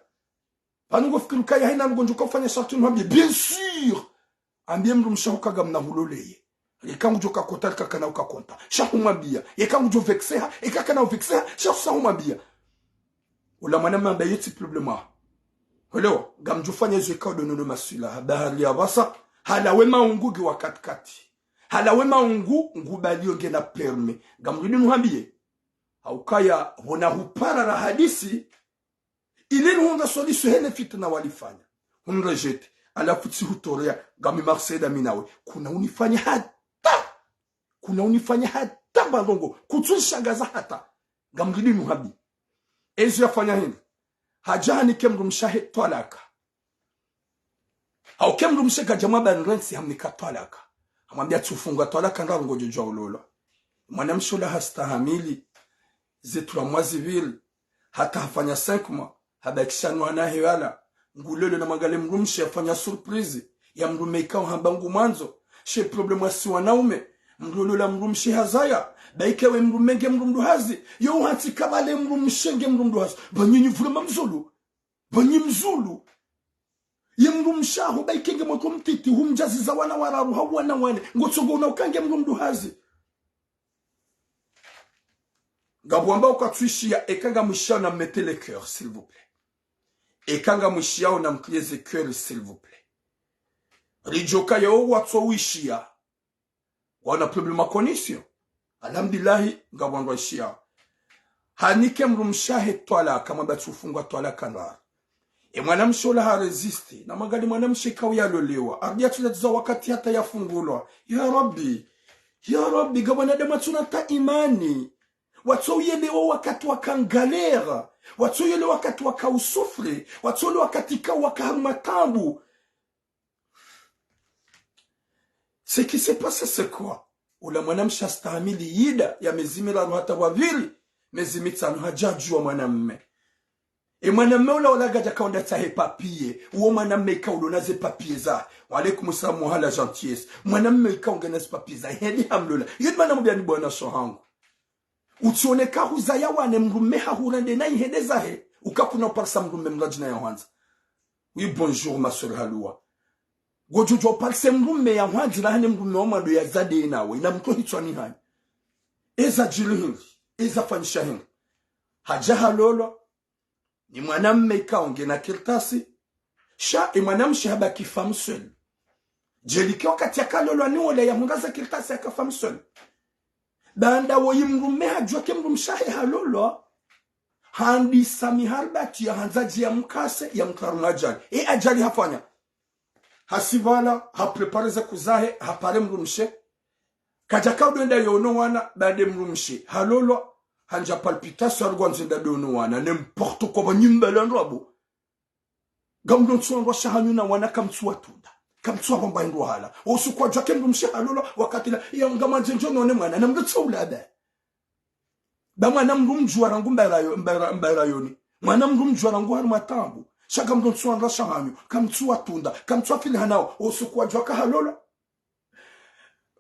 Pvanu ngofikiri ukaya hayina ngondjo ka ufanya sharti nuhambiye. Bien sûr. Ambiye mdrumshe hauka ngamna huloleye. Yeka ngudjo ka konta, yeka kana uka konta. Sha humwambiya. Yeka ngudjo vexeha, yeka kana uvexeha, sha husa humwambiya. Ula mwana mamba yetsi problème. Hello, ngamdjo fanya izo ikao ndo nono maswila. Bahari ya pvasa, halawe maungu ngiwa katikati. Halawe maungu ngubaliyo ngena permis. Ngamrudi nuhambiye. Haukaya, pvona hupara ra hadisi, ile nuhundra solution hele fitina walifanya. Hunrejeté, halafu tsi hutoreya, ngami Marseille ndami nawe. Kuna unifanya hata. Kuna unifanya hata mba ndrongo, kutsunishangaza hata. Ngamridi nuhabi. Ezo yafanya hindri? Hadja hanike mdrumshe wahe twalaka. Hauka mdrumshe kadja mwamba nirentsi, hamnika twalaka. Hamwambia tsufungwa twalaka ndraru ngodjo djuwa ulolwa. Mwanamshe ula hastahamili, ze trois mois zipvili, hata hafanya cinq mois, habakisha nwana hewala. Ngulolwa na mwangalie mdrumshe hafanya surprise, ya mdrume ikao hamba ngumwandzo. She problème wasi wanaume, mdru ulolwa mdrumshe hazaya, ba ike we mdrume nge mdru mdru hazi, yo uhatsi kabale mdrumshe nge mdru mdru hazi. Ba nyinyi vraiment mzulu. Ba nyi mzulu. Ye mdrumshe waho ba ike nge motro mtiti, humdjaziza wana wararu, hau wana wane. Ngotsongo una uka nge mdru mdru hazi. Ngapvo wamba uka tsuishiya, eka ngamwishiyao na mettez le cœur, s'il vous plaît. Eka ngamwishiyao na mtrier ze cœur, s'il vous plaît. Ridjoka yao watso wishiya. Wana problème à condition. Alhamdulillahi, ngapvo wandru waishiyao. Hanike mdrumshe wahe twalaka, hamwamba tsufungwa twalaka ndraru. E mwanamshe ula harésisté, na mwangalie mwanamshe ikao yalolewa. Ardia tula tiza wakati hata yafungulwa. Ya Rabbi, ya Rabbi, ngapvo wanadamu watsuna ta imani. Watso uyelewa wakati waka galère. Watso uyelewa wakati waka usouffrir. Watso uyelewa wakati ikao waka harumwa taabu. Ce qui s'est passé, c'est quoi? Ula mwanamshe hastahamili yida ya mezi miraru hata waviri, mezi mitsanu hadja djuwa mwanamme. E mwanamme ula ula kadja kaonda tsahe papier, uwo mwanamme ikao ulona ze papier za. Wa alaykum salam wa la gentillesse. Mwanamme ikao ngena ze papier za, hende hamlola. Yidi mana mbiani bwana sho hangu. Utsioneka huzaya wana mdrume hahurende na ihende zahe, uka kuna uparisa mdrume mradjina ya hwandza. Oui, bonjour, ma sœur Halua. Ngodjo djuwa uparisa mdrume ya hwandza, na hane mdrume wa mwando ya zade nawe, na mtro hitswani hanyu. Eza djiri hindri, eza fanyisha hindri. Hadja halolwa, ni mwanamme ikao ngena kartasi, sha e mwanamshe habaki femme seule. Djelike wakati yakalolwa ni wola yahunga za kartasi yaka femme seule. Baanda woyi mdrume hadjuwa ke mdrumshe wahe halolwa, handisa miharibati ya handza dji ya mkase ya mkaru na ajali. E ajali hafanya. Hasi pvala, hapréparé ze kuzahe, hapare mdrumshe. Kadja kaudjo enda yono wana, baanda mdrumshe halolwa, handja palpitation, harigwa ndzenda dono wana, n'importe quoi, ba nyi mbala ndrabo. Ngamdjo ntsuwa ndrwasha hanyu na wana kamtsuwa tunda. Kamtsuwa pvamba hindru hala. Usiku wadjuwa ke mdrumshe halolwa, wakati la, ya ngamwandze ndjo none mwana, na mdru tsaula ba. Ba mwana mdru mdjuwa rangu mbarayo, mbara, mbarayoni. Mwana mdru mdjuwa rangu harumwa taabu. Sha ngamdjo ntsuwa ndrwasha hanyu, kamtsuwa tunda, kamtsuwa fili hanao, usiku wadjuwa ka halolwa.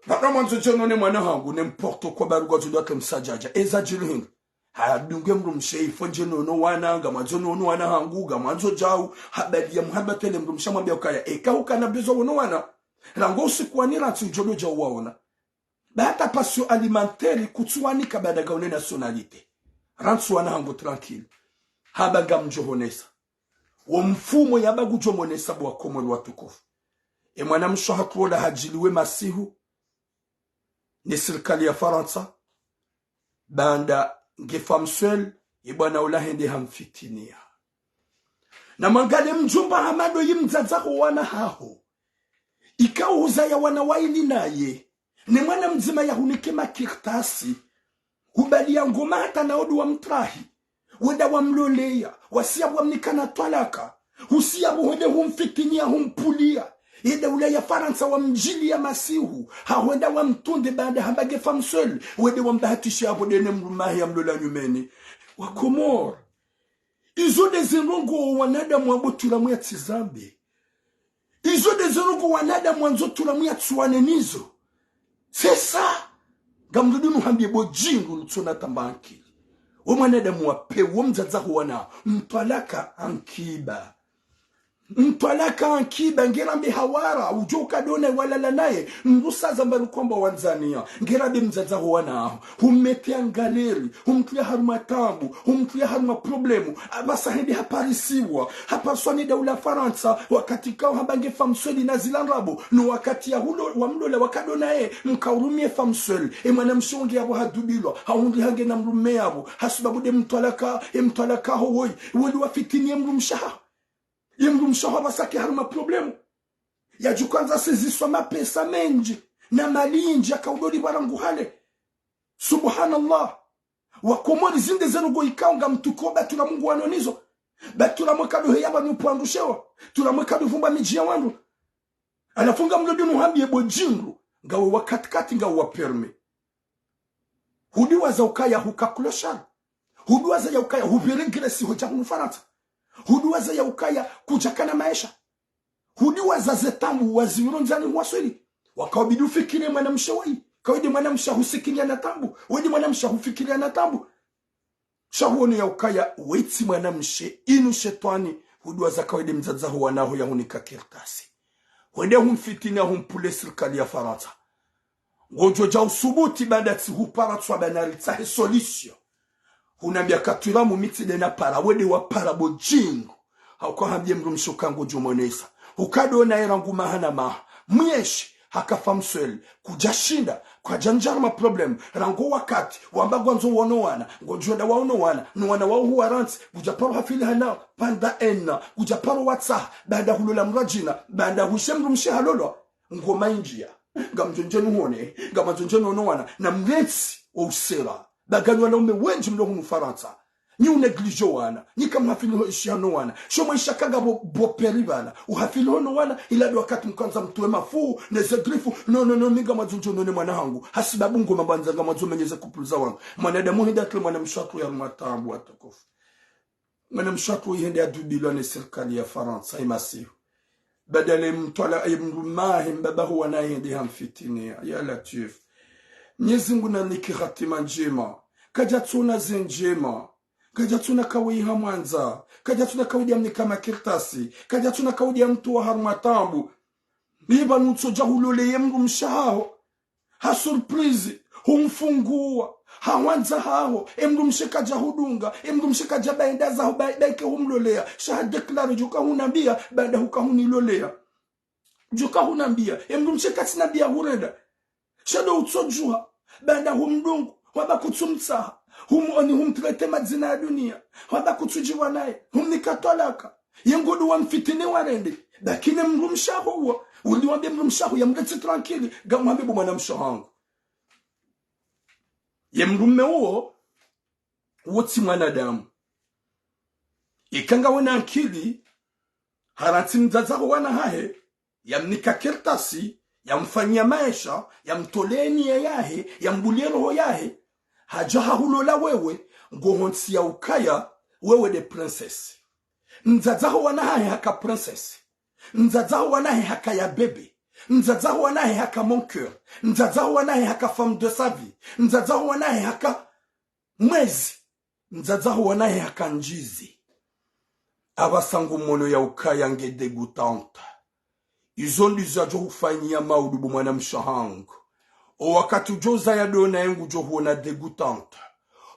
Pvaka mwandzo djo none mwana hangu, n'importe quoi, ba rugwa djundwa ke msadjadja. Eza djiri hindri. Hadunge mdrumshe ifo ndje nono wana, ngamwandzo nono wana hangu, ngamwandzo djau, habali ya muhaba tele mdrumshe hamwambia ukaya, eka hukana besoin wono wana. Rangu usiku wani rantsi udjo dodja uwaona. Ba hata passion alimentaire kutsuwanika baanda ngaune nationalité. Rantsi wana hangu tranquille. Hamba ngamdjo honesa. Wo mfumo yamba ngudjo monesa bo Wakomori watukufu. E mwanamshe hatru ola hadjiliwe masihu, ni sirikali ya Farantsa, baanda nge femme seule, e bwana ola hende hamfitiniya. Na mwangalie mdjomba Hamado yi mdzadze ho wana haho. Ikao huzaya wana waili naye. Ne mwana mdzima yahunike makartasi. Hubaliya ngoma hata na odu wa mtrahi. Wenda wamloleya, wasiya wamnika na twalaka. Husiya buhwende humfitiniya, humpuliya. Yenda ula ya Farantsa wamdjiliya masihu, hahwenda wamtunde baanda hamba nge femme seule, wende wambahatishe apvo dene mdrume wahe yamlola nyumeni. Wakomori. Izo nde ze ndrongo wanadamu wambo tula mwiya tsi zambe. Izo nde ze ndrongo wanadamu wandzo tula mwiya tsuwane nizo. C'est ça. Ngamdjo dunu hambie bo djingu lutsona tamba ankili. Wo mwanadamu wa pewu, wo mdzadze ho wana, mtwalaka ankiba. Mtwalaka ankiba, ngera mbe hawara, udjo kadona walala naye, mrusa zamba rukomba wandzaniya. Ngera mbe mdzadze ho wana aho. Hummetia en galère, humtruya harumwa taabu, humtruya harumwa problème, apvasa hende haparisiwa, hapariswa ni daula Farantsa, wakati kao hamba nge femme seule na zila ndrabo, no wakati ya hulo, wamlola wakadona ye, mkaurumie femme seule, e mwanamshe onge yapvo hadubilwa, hahundri hange na mdrume yapvo, hasibabu nde mtwalaka, e mtwalaka ho woyi, weli wafitiniye mdrumshe waho. Ye mdrumshe waho apvasa ke harumwa problème. Yadjo kwandza seziswa mapesa mendji. na mali nyindji yaka udjolipva rangu hale. Subhanallah. Wakomori zinde zenu ngo ikao ngamtuko batura Mungu wano nizo. Batura mweka dohe yaba nyupvandru shewa. Tura mweka dovumba midji ya wandru. Halafu ngamlodjo nuhambiye bo djindru. Ngawe wa katikati ngawe wa permis. Hudiwaza ukaya huka clochard. Hudiwaza ya ukaya hupvire gresi hodja hunu Farantsa. Hudiwaza ya ukaya kudjakana maesha. Hudiwaza ze taabu wazirondzani huwaswili. Wakao bidi ufikiri mwanamshe wayi. Kawe nde mwanamshe ahusikilia na taabu. We nde mwanamshe ahufikiria na taabu. Sha huono ya ukaya we tsi mwanamshe, inu shetwani, hudiwaza kawe nde mdzadze ho wana ho yahunika kartasi. Hwende humfitini ahumpvule sirikali ya Farantsa. Ngodjo dja usubuti baanda tsi hupara tswa banari tsahe solution. Hunambia katwira mu mitsi nde na para, we nde wa para bo djindru. Hauka hambiye mdrumshe uka ngodjo monesa. Huka ndo naye rangu maha na maha. Mweshi, haka femme seule. Kudja shinda, kwadja ndjara ma problème. Rangu wakati, wamba ngwandzo wono wana. Ngodjo enda waono wana. No wana wao huwarantsi. Kudja paro hafili hanao. Panda ena. Kudja paro watsaha. Baanda hulola mradjina. Baanda hwishe mdrumshe halolwa. Ngoma indjia. Ngamdjo ndje nuhone, ngamdjo ndje nuono wana, na mrentsi wa usera. Ba nganyi wanaume wendji mlo hunu Farantsa. Nyi unégligé wana, nyi kamhafili ho ishi hano wana. Sho mwaisha kanga bo, bo père bala. Uhafili hono wana, ila ndo wakati mkandza mtowe mafu, ne ze grifu, no, no, no, mi ngamdjo ndje nuone mwana hangu. Hasibabu ngoma bandza ngamdjo menyeze couple za wangu. Mwanadamu hindri atle mwanamshe hatru ya matabu watukufu. Mwanamshe hatru yihende yadubilwa ne sirikali ya Farantsa, ye masihu. Badala ye mtwala, ye mdrume wahe, mbaba ho wana yende hamfitini. Ya Latwif. Mnyezi Mungu nanike hatima ndjema. Kadjatsuna ze ndjema. Kadjatsuna kawe yiha mwandza. Kadjatsuna kawe nde yamnika makartasi. Kadjatsuna kawe nde yamtowa harumwa taabu. Ye pvanu utsodja hulole ye mdrumshe haho. Ha surprise, humfunguwa, ha hwandza haho, e mdrumshe kadja hudunga, e mdrumshe kadja bainda zaho, ba-, baike humloleya, sha ha déclaré djuka hunambia, baanda huka huniloleya. Djuka hunambia, e mdrumshe katsi nambia hurenda. Sha ndo utsodjuha, baanda humdungu, wamba kutsumtsaha, hum-, oni humtraité madzina ya dunia, wamba kutsudjiwa naye, humnika twalaka. Ye ngodo wamfitini warende. Lakini mdrumshe haho uwo, uli wambe mdrumshe haho yamretse tranquille, ngamwambe bo mwanamshe hangu. Ye mdrume uwo, uwo tsi mwanadamu. Ika ngawe na ankili, harantsi mdzadze ho wana hahe, yamnika kartasi, yamfanyia maesha, yamtolea niya yahe, yambulie roho yahe, hadja hahulola wewe, ngohontsiya ukaya, wewe nde princesse. Mdzadze ho wana hahe haka princesse. Mdzadze ho wana hahe haka ya bébé. Mdzadze ho wana hahe haka mon cœur. Mdzadze ho wana hahe haka femme de sa vie. Mdzadze ho wana hahe haka mwezi. Mdzadze ho wana hahe haka ndjizi. Apvasa ngumono ya ukaya nge dégoûtante. Izo ndizo yadjo hufanyia maudu bo mwanamshe hangu. O wakati udjo zaya ndo naye ngudjo huona dégoûtante.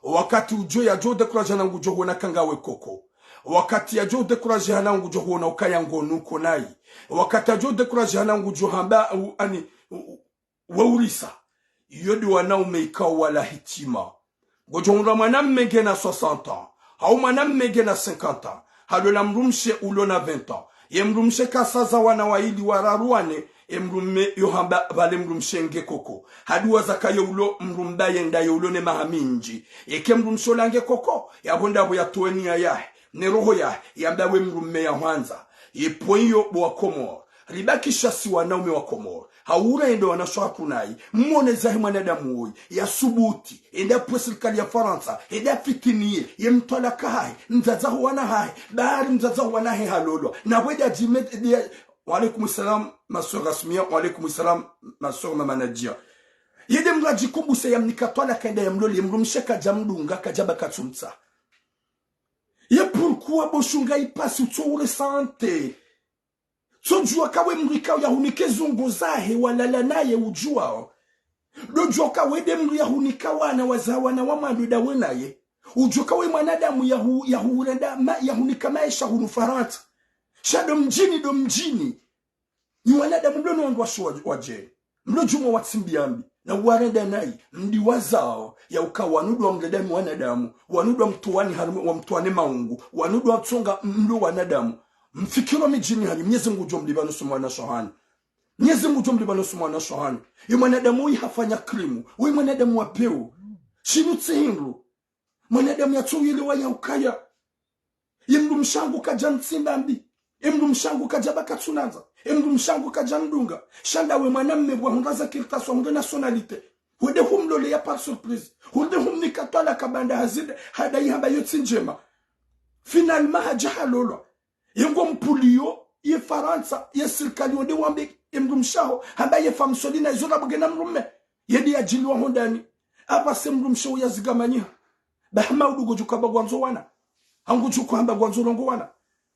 O wakati udjo yadjo découragé hana ngudjo huona ka ngawe koko. O wakati yadjo découragé hana ngudjo huona ukaya ngonuko nayi. O wakati yadjo découragé hana ngudjo hamba, u-, ani, u-, u-, weurisa. Iyo ndi wanaume ikao wala hitima. Ngodjo hundra mwanamme ngena soixante ans, hau mwanamme ngena cinquante ans, halola mdrumshe ulo na vingt ans. Ye mdrumshe kasaza wana wayili wararu wane, ye mdrume yo hamba pvale mdrumshe nge koko. Hadiwaza kaye ulo mdrumba yenda ye ulo ne maha mindji. Yeke mdrumshe ola nge koko, yapvo ndapvo yatowe niya yahe, ne roho yahe, yamba we mdrume ya hwandza. Ye pvo iyo bo wa Komori. Ribakisha si wanaume wa Komori. Haura yende wanashe hatru nayi. Mwone zahe mwanadamu woyi. Yasubuti. Yende apvwe sirikali ya Farantsa. Yende afitiniye. Ye mtwalaka hahe. Mdzadze ho wana hahe. Bahari mdzadze ho wana hahe halolwa. Na pvwe nde adjime, nde, wa alaikum salam, ma sœur Rasmia. Wa alaikum salam, ma sœur Mama Nadia. Yende mradji kumbuse yamnika twalaka yende yamlole. Ye mdrumshe kadja mdunga, kadja baka tsumtsaha. Ye pourquoi bo shunga ipasi utso uressentir. Tsodjua kawe mdru ikao yahunike zungo zahe walala naye udjuao. Ndo djua kawe nde mdru yahunika wana waza wana wa mwando ndawe naye. Udjua kawe mwanadamu yahu-, yahurenda ma-, yahunika maesha hunu Farantsa. Sha ndo mdjini, ndo mdjini. Nyi wanadamu mlo no wandru washe wa-, wadjeni. Mlo djumwa watsimbiambi. Na warenda nayi. Mdiwazao. Ya uka wanu ndo wamrenda nyi wanadamu. Wanu ndo wamtowani harumwa, wamtowane maungu. Wanu ndo watsonga mlo wanadamu. Mfikiro midjini hanyu. Mnyezi Mungu djo mlipva nusu mwana shahani. Mnyezi Mungu ngudjo mlipva no uso mwanashe hanyu. Ye mwanadamu uyi hafanya krimu. Uyi mwanadamu wa pewu. Shinu tsi hindru. Mwanadamu yatsu yelewa ya ukaya. Ye mdrumshe hangu kadja nitsinda mbi. Ye mdrumshe hangu kadja baka tsunandza. Ye mdrumshe hangu kadja nidunga. Sha ndawe mwanamme pvwa hundra ze kartasi, wahundre nationalité. Wende humloleya par surprise. Wende humnika twalaka baanda hazida, hadayi hamba yo tsi ndjema. Finalement hadja halolwa. Ye ngo mpuliyo, ye Farantsa, ye sirikali wende wambe, ye mdrumshe haho, hamba ye femme seule na izo rabuge na mdrumme. Yende yadjiliwa hondani. Apvasa ye mdrumshe uya zigamanyiha. Ba hama udu ngodjo hamba ngwandzo wana. Hangu djuko hamba ngwandzo longo wana.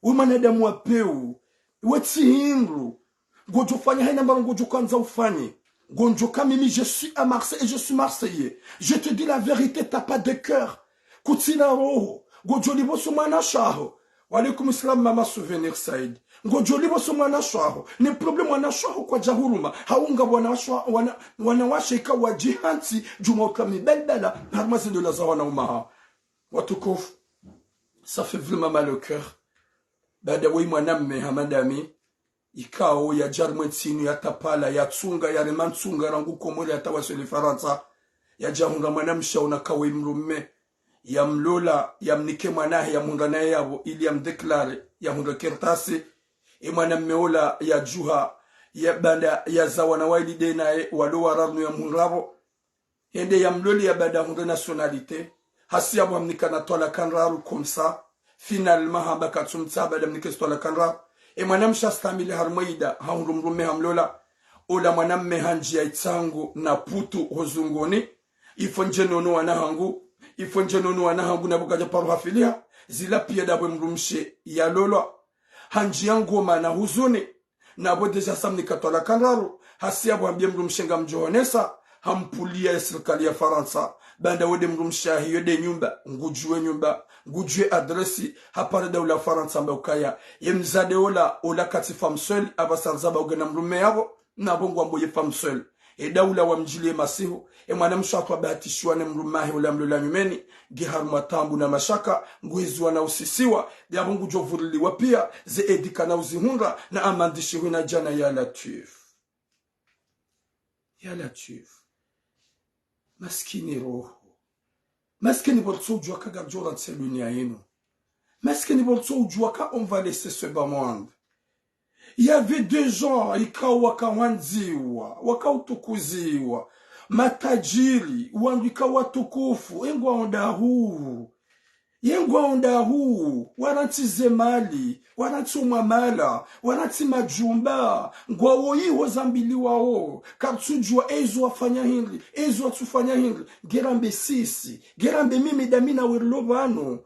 We mwanadamu wa pewu. We tsi hindru. Ngodjo fanya hayina mbapvi ngodjo handza ufanye. Ngodjo ka mimi, je suis à Marseille et je suis marseillais. Je te dis la vérité, t'as pas de cœur. Kutsina roho. Ngodjo lipva uso mwanashe haho. Wa alaikum salam, Mama Souvenir Said. Ngodjo lipva uso mwanashe haho. Ne problème mwanashe haho kwadja huruma. Haunga wanawashe, wana, wanawashe ika wadjihantsi, djuma uka mibalbala, harumwa ze ndola za wanaume hawo. Watukufu. Ça fait vraiment mal au cœur. Baanda weyi mwanamme hama ndami, ikao yadja harumwa entsi inu yatapala, yatsunga, yarema ntsunga, rangu Komori yatawaswili Farantsa, yadja hundra mwanamshe hawo na kawe mdrumme, yamlola, yamnike mwanahe, yamhundra naye yapvo, ili yamdéclare, yahundre kartasi, ye mwanamme ola yadjuha, ya baanda yaza wana wayili nde naye, walo wararu no yamhundra pvo, yende yamlole ya baanda hundre nationalité. Hasi yapvo hamnika na twalaka ndraru comme ça. Finalement hamba katsumtsaha baanda hamnike ze twalaka ndraru. Ye mwanamshe hastamili harumwa ida, hahundru mdrumme hamlola. Ola mwanamme handjiya itsangu na putu ho zunguni. Il faut ndje nono wana hangu. Il faut ndje nono wana hangu na pvo kadja paro hafiliha. Zila piya ndapvo ye mdrumshe yalolwa. Handjiya ngoma na huzuni. Na pvo déjà samnika twalaka ndraru, hasi yapvo hambiye mdrumshe ngamdjo honesa, hampuliya ye sirikali ya Farantsa, baanda wende mdrumshe hahe yo nde nyumba, ngudjuwe nyumba, ngudjuwe adresse, hapare daula Farantsa hamba ukaya, ye mdzadze ola, ola katsi femme seule, apvasa rizaba ugena mdrumme yapvo, na pvo ngwambo ye femme seule. Ye daula wamdjiliye masihu, ye mwanamshe hatwabahatishiwa ne mdrumme hahe ola yamlola nyumeni, nge harumwa taabu na mashaka, nguheziwa na usisiwa, yapvo ngudjo vuriliwa piya, ze edika na uzihundra, na amandishiwe na djana ya Latwif. Ya Latwif. Maskini roho. Maskini pvo ritso udjuwa ka ngaridjo rantsi duniya yinu. Maskini pvo ritso udjuwa ka on va laisser ce bas monde. Il y avait des gens, ikao waka wandziwa, waka utukuziwa, matajiri, wandru ikao watukufu, ye ngwao ndahu. Ye ngwao ndahu, warantsi ze mali, warantsi umwamala, warantsi majumba, ngwao iho zambiliwao, karitsudjuwa ezo wafanya hindri, ezo watsufanya hindri, nge rambe sisi, nge rambe mimi ndami nawe rilo pvanu.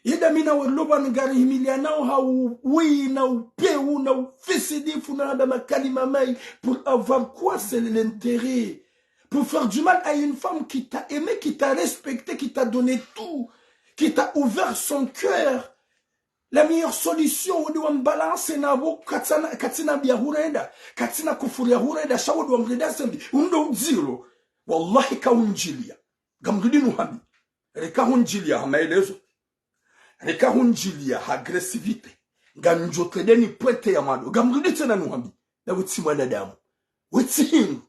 Ye ndami nawe rilo pvanu ngarihimilianao ha uwi na upewu na ufisidifu na hamba makalima mayi, pour avoir quoi, c'est l'intérêt? Pour faire du mal à une femme qui t'a aimé, qui t'a respecté, qui t'a donné tout, qui t'a ouvert son cœur. La meilleure solution, wende wambalanse na pvo katsina, katsina mbi ya hurenda, katsina kufuru ya hurenda, sha wende wamrenda zembi, undo udziro. Wallahi kahundjiliya. Ngamrudi nuhambi. Reka hundjiliya ha maelezo. Reka hundjiliya ha agressivité. Ngamdjo trendeni pwete ya mwando. Ngamrudi tsena nuhambi. Na we tsi mwanadamu. We tsi hindru.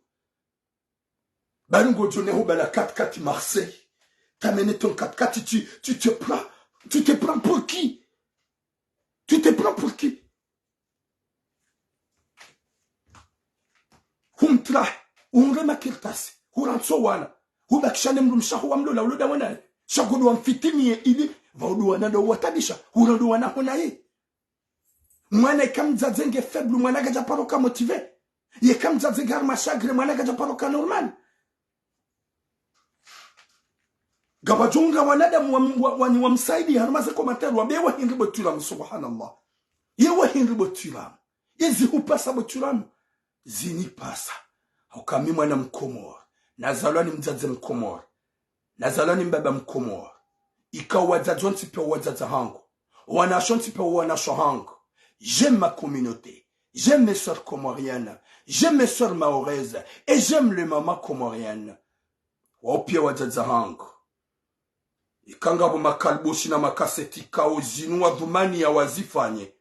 Bari ngodjo neho bala quatre-quatre Marseille. T'amènes ton quatre-quatre, tu, tu te prends, tu te prends pour qui? Tu te prends pour qui? Humtra, humrema kartasi, hurantso wana, hubakisha ne mdrumshe haho wamlola, ulo ndawe naye. Sha ngodjo wamfitiniye ili, pvao ndo wana ndo watabisha, hurantso wana ho naye. Mwana eka mdzadze nge faible, mwana kadja paro ka motivé. Yeka mdzadze nge harumwa shagre, mwana kadja paro ka normal. Ngapvadjo unga wanadamu wa, wa, wani wamsaidiya harumwa ze commentaire, wambe wa hindri bo Twiram, subhanallah. Ye wa hindri bo Twiram. Ye zihupasa bo Twiram. Zinipasa. Hauka mi mwana Mkomori. Nazalwa ni mdzadze Mkomori. Nazalwa ni mbaba Mkomori. Ikao wadzadze wontsi piya wadzadze hangu. Wanashe wontsi piya wanashe hangu. J'aime ma communauté. J'aime mes sœurs comoriennes. J'aime mes sœurs maoraises. Et j'aime les mamans comoriennes. Wao piya wadzadze hangu. Ika ngapvo makalboshi na makaseti ikao zinu wadhumaniya wazifanye.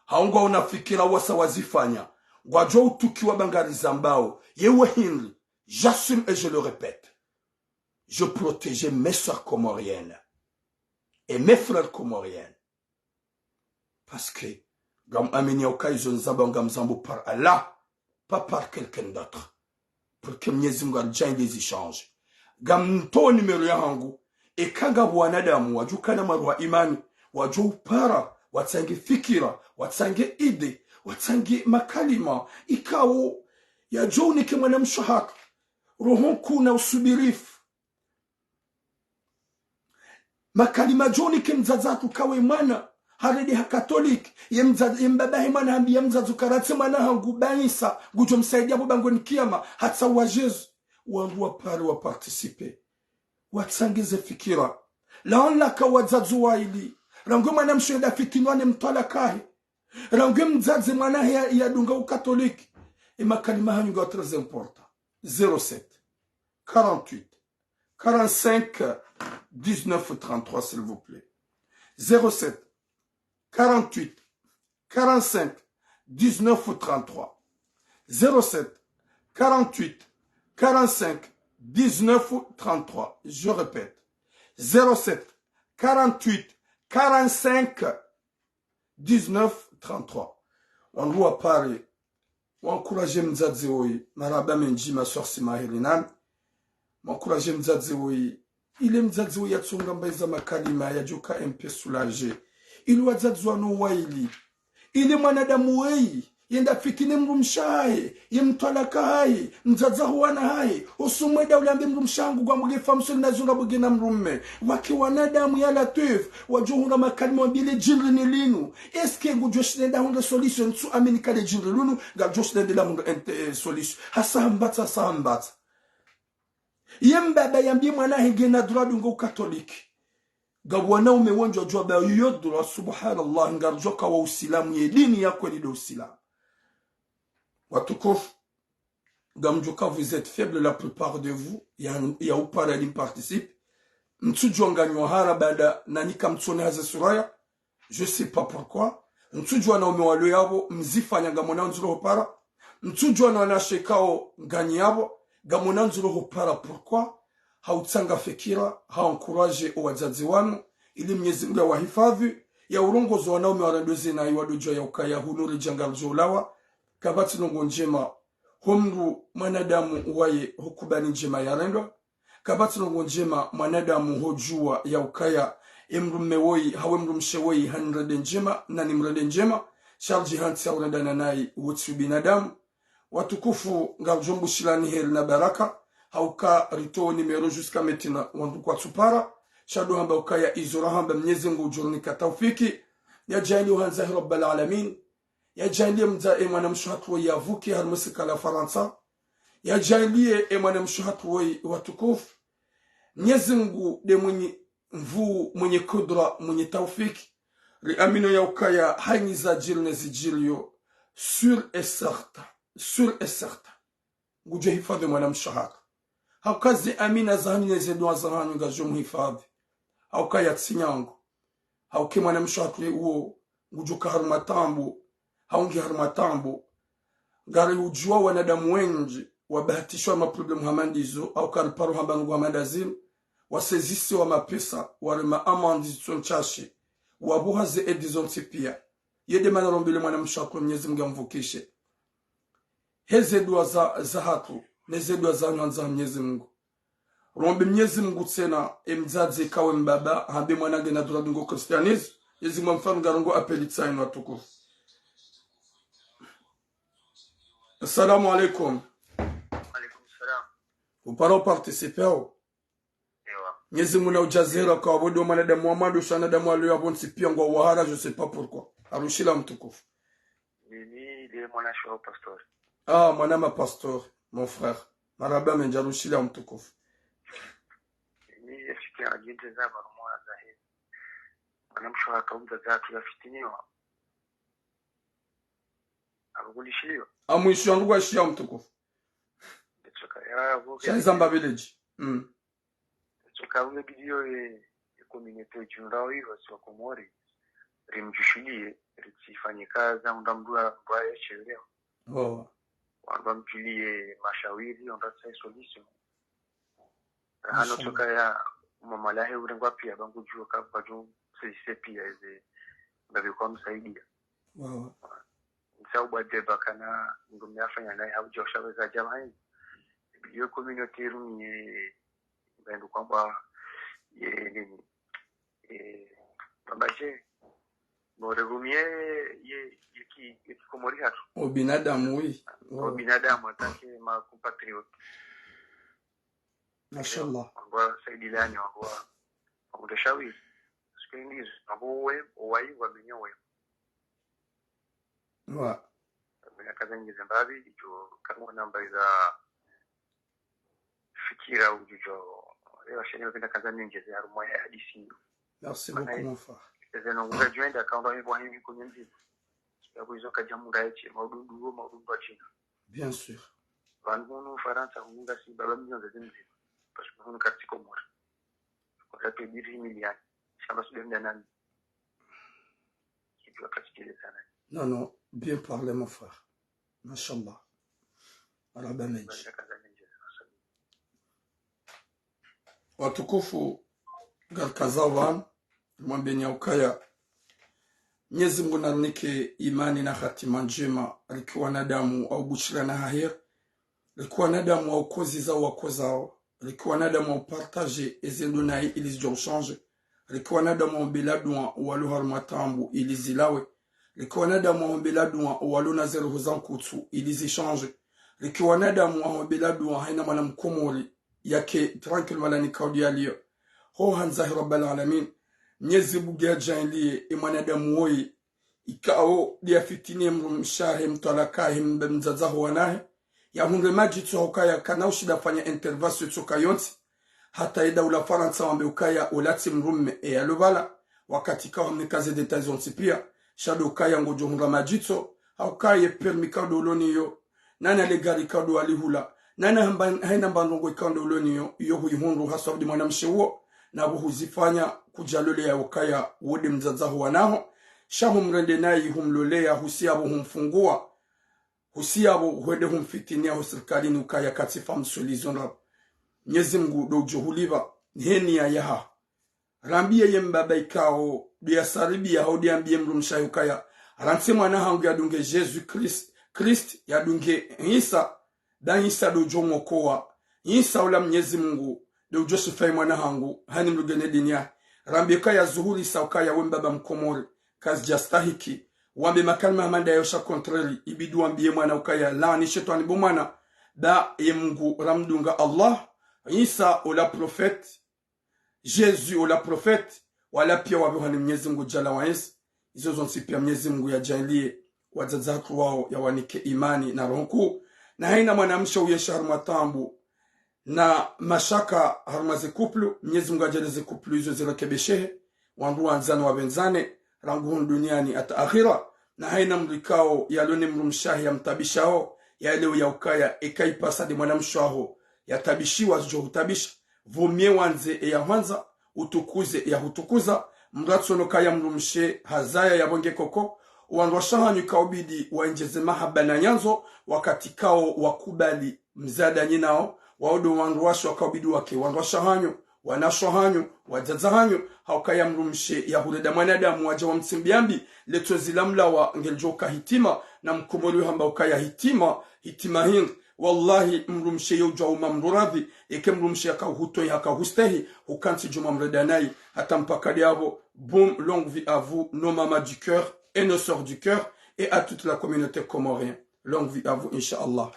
Hau ngwaona fikira wasa wazifanya. ngwadjo utukiwa ba ngarizambao, yewe hindri, j'assume et je le répète. Je protégeais mes sœurs comoriennes et mes frères comoriens. Parce que, ngam amini ya uka izo nizambao ngam zambao par Allah, pas par quelqu'un d'autre. Pour que Mnyezi Mungu aridjaanlie zishange. Ngam towo numéro yahangu, eka ngapvo wanadamu wadjo ukana maruhu wa imani, wadjo upara, watsange fikira, watsange idée, watsange makalima, ikao yadjo unike mwanamshe hatru roho nkuu na usubirifu. Makalima djo unike mdzadze hatru kawe mwana, harende ha Catholique, ye mdzadze, ye mbaba he mwana hambiya mdzadze uka ratsi mwana hangu ba Insa, ngudjo msaidiya pvo bangweni kiyama, hatsaha Yezu. Wandru wapare wa participer. Watsange ze fikira. Laon laka wadzadze waili. Rangu ye mwanamshe yenda fitinwa ne mtwalaka hahe. Rangu ye mdzadze mwana hahe ya, yadunga u Catholique. E makalima hanyu ngayo très important. Zéro sept, quarante-huit, quarante-cinq, dix-neuf trente-trois, s'il vous plaît. Zéro sept, quarante-huit, quarante-cinq, dix-neuf trente-trois. Zéro sept, quarante-huit, quarante-cinq, dix-neuf trente-trois. Je répète, zéro sept, quarante-huit, quarante-cinq, dix-neuf trente-trois. Wandru wapare, wa encourager mdzadze woyi, marahaba mendji ma sœurs mahiri nami. Wa encourager mdzadze woyi, ile mdzadze woyi yatsonga mbayiza makalima yadjoka un peu soulagé. Ile wadzadze wanu waili. Ile mwanadamu woyi, yenda fitine mdrumshe hahe, ye mtwalaka hahe, mdzadze ho wana hahe, usumweda ulambe mdrumshe hangu ngwa mbuge famsoni na zunga mbuge na mdrume. Wake wanadamu ya Latwif, wadjo hundra makalima wambiye le djindri ni linu. Est-ce que ngudjo shinda hundre solution? Ntsu amini ka le djindri linu, ngalidjo shinda la hundre ente, eh, solution. Hasa hambatsa, hasa hambatsa. Ye mbaba yambiye mwana hahe ngena droit dunga u Catholique. Ngapvo wanaume wendji wadjuwa ba iyo droit, subhanallah, ngaridjuwa ka wo Usilamu ye dini ya kweli ndo Usilamu. Watukufu, ngamdjuwa ka vous êtes faibles, la plupart de vous, ya, ya upara ili mparticipe. Ntsudjuwa nganyi wahara baada nanyi kamtsone haze suraya. Je sais pas pourquoi. Ntsudjuwa wanaume walo yapvo, mzifanya ngamwona ndziro hupara. Ntsudjuwa na wanawashe kao nganyi yapvo, ngamwona ndziro hupara pourquoi. Hautsanga fikira, ha encourager o wadzadze wanu, ili Mnyezi Mungu yawahifadhi, ya urongozo wanaume warendwe zina iwadodjuwa ya ukaya hunu ridja ngaridjo ulawa, kapvatsi ndrongo ndjema, ho mdru mwanadamu waye hukubali ndjema yarendwa, kapvatsi ndrongo ndjema mwanadamu hodjuwa ya ukaya, e mdrume woyi, hawu e mdrumshe woyi, hanirende ndjema, nani mrende ndjema, sha ridjihantsi ya urendana nayi, wutsi ubinadamu. Watukufu, ngaridjo mbushilani heri na baraka, hauka ritowo numéro jusqu'à maintenant, wandru kwatsupara, sha ndo hamba ukaya izo rahamba Mnyezi Mungu udjo rinika taufiki, yadjaanlie uhandza he Rabbal Alamin, yadjaanlie mdza e mwanamshe hatru woyi yavuke harimwa e sirikali ya Farantsa, yadjaanlie e mwanamshe hatru woyi watukufu. Mnyezi Mungu nde mwenye nvuu, mwenye kudra, mwenye taufiki. Riamino ya ukaya hayina zadjiri ne zidjiriyo, sûr et certain, sûr et certain, ngudjo hifadhi mwanamshe hatru. Hauka ze amina zahanyu ne ze dua zahanyu ngazidjo muhifadhi. Hauka yatsi nyangu. Hauka e mwanamshe hatru uwo ngudjo ka harumwa taabu, hau nge harumwa taabu. Ngari udjuwa wanadamu wendji wabahatishwa ma problème hama ndizo, hauka riparo hamba ndrongo hama ndazinu, wasezisiwa mapesa, warema amande zitso ntsashi, wabuha ze aide zontsi piya. Ye nde mana rombele mwanamshe hatru Mnyezi Mungu yamvukishe. He ze dua za, zahatru, ne ze dua zanyu handza Mnyezi Mungu. Rombe Mnyezi Mungu tsena, e mdzadze kawe mbaba, hambe mwana ngena droit dunga o christianisme, Mnyezi Mungu yamfanye ngarongo appel tsayi watukufu. Assalamu alaikum. Alaikum salam. Upara uparticiper hawu? Ewa. Mnyezi Mungu na udjaze heri, kwa pvo ndo mwanadamu wa mwando, sha wanadamu walo yapvo ntsi piya ngwa wahara, je sais pas pourquoi. Arushila mtukufu. Mimi nde mwanashe wa pastori. Ah, mwana ma pastori, mon frère. Marahaba mendji, arushila mtukufu. Mimi efike agente za barumwa za he. Mwanamshe hatru mdzadze hatru yafitiniwa. Arukulishiliwa. Amwishiwa ndrugwa shiya mtukufu. Ndetsoka ya, vo, sha nizamba village. Mm. Ndetsoka ule bidiyo ye, ye communauté djumla wa iho, si wa Komori. Rimdjushiliye, ritsifanye kaza, unda mdru wa, mdru wa ye chelewa. Wawa. Wandru wamdjuliye mashawiri, wandru watsahe solution. Hano tsoka ya mamalahe urengwa piya, ba ngudjuwa ka, ba djo saisir piya eze, ba be kwa msaidiya. Wawa. Nsa ubwa deba kana mdrume afanya nayi, ha udja ushawe za djama hayi. Iyo communauté irumiye, ba ndo kwamba, ye, nini, eh, kwamba je, more rumiye, ye, ye ki, ye ki Komori hatru. Ubinadamu, oui. Wawa. Ubinadamu, en tant que ma compatriote. Mashallah. Wangwa saidilani, wangwa, wangwa shawiri. Siku ndizo, wangwa we, owayi, wamenye we. Wa. Mina kaza nyeze mbapvi, idjo, kangwa namba iza fikira udjo. Ewa, sheni wapenda kaza nyeze harumwa ya hadisi iyo. Merci beaucoup, mon frère. Eze no nguza djwenda, kaunda mi bwa himi kunye ndzima. Yabo izo kadja munga eche, maudundu wo, maudundu wa China. Bien sûr. Pvanu hunu Farantsa, hunu ngasi baba milioni za zimzima. Parce que hunu kartsi Komori. Kwa sababu diri milioni. Shamba sude mda nani. Sijua kasikile sana. Non, non, bien parlé, mon frère. Mashallah. Marahaba mendji. Baraka za mendji. Watukufu, ngarikaza pvanu, mwambeni ya ukaya Mnyezi Mungu narinike imani na hatima ndjema, riki wanadamu wa ubushira na haheri, riki wanadamu wa ukoziza wakozao, riki wanadamu wa upartager ezindru nayi ili zidjo uchanger, riki wanadamu wa uombela dua walo harumwa taabu ili zilawe, riki wanadamu wa uombela dua walo na zeroho za nkutsu ili zichanger, riki wanadamu wa uombela dua haina mwana mkomori yake tranquille mahala nikao ndiyo yaliyo. Ho handza he Rabbal Alamin, Mnyezi Mungu yadjaanliye ye mwanadamu woyi, ikao ndiye afitiniye mdrumshe wahe, mtwalaka wahe, mdzadze wahe wanahe, yahundre madjitso ha ukaya kana ushinda afanye intervention tsoka yontsi, hata ye daula Farantsa wambe ukaya ola tsi mdrume, e yalo pvala, wakati ikao hamnika ze détails zontsi piya, sha ndo ukaya ngodjo hundra madjitso, ha ukaya ye permis ikao ndo ulo nayo, nana le gari ikao ndo alihula, nana hamba, haina mba ndrongo ikao ndo ulo nayo, iyo huihundru haswa budi mwanamshe uwo, na pvo huzifanya kudjaloleya ukaya wo nde mdzadze waho wanaho, sha humrende nayi humloleya, husiya pvo humfungua, husiya pvo hwende humfitiniya ho sirikalini ukaya katsi femme soi-disant ndrabo. Mnyezi Mungu ndo udjo hulipva, ni he niya yahaho. Rambiye ye mbaba ikao ndo yasaribiya hau ndo yambiye mdrumshe wahe ukaya, rantsi mwana hangu yadunge Jésus Christ, Christ yadunge Insa, ba Insa ndo udjo mwokowa. Insa ola Mnyezi Mungu ndo udjo shifayi mwana hangu, hani mlugene dini yahe. Rambiye ukaya zuhuri sa ukaya we mbaba mkomori, kazidja stahiki. Wambe makalima hama ndayo sha contraire, ibidi wambiye mwana ukaya, laani shetwani bo mwana, ba ye Mungu ramdunga Allah, Insa ola prophète, Jésus ola prophète, wala piya wapvehwa ni Mnyezi Mungu djala wa enzi. Izo zontsi piya Mnyezi Mungu yadjaanliye wadzadze hatru wao, yawanike imani na roho nkuu. Na haina mwanamshe uyenshi harumwa taabu na mashaka harumwa ze couple, Mnyezi Mungu yadjaanliye ze couple izo zirekebeshehe, wandru wandzane wapvendzane, rangu hunu duniani hata akhira. Na haina mdru ikao yalo ne mdrumshe wahe yamtabishao, yaelewe ya ukaya eka ipasa nde mwanamshe waho yatabishiwa, zidjo hutabisha. Vaut mieux wandze e yahwandza, utukuze e yahutukuza, mdru atsono kaya mdrumshe hazaya yapvo nge koko, wandru washe wahanyu ikao ubidi waendjeze mahaba na nyandzo, wakati ikao wakubali mzaya nyi nao, wao ndo wandru washe wakao ubidi wake wandru washe wahanyu, wanashe wahanyu, wadzadze wahanyu, ha ukaya mdrumshe yahurenda mwanadamu wadja wamtsimbiambi, letso zila mlawa ngelidjo uka hitima, na mkomori uhamba ukaya hitima, hitima hindri. Wallahi, mdrumshe yo udjwa uma mdru radhi, eke mdrumshe yakao hutoyi hakao hustehi, hukantsi djuma mrenda nayi, hata mpaka ndiyapvo, boum, longue vie à vous, nos mamans du cœur et nos sœurs du cœur, et à toute la communauté comorienne. Longue vie à vous, Inch'Allah.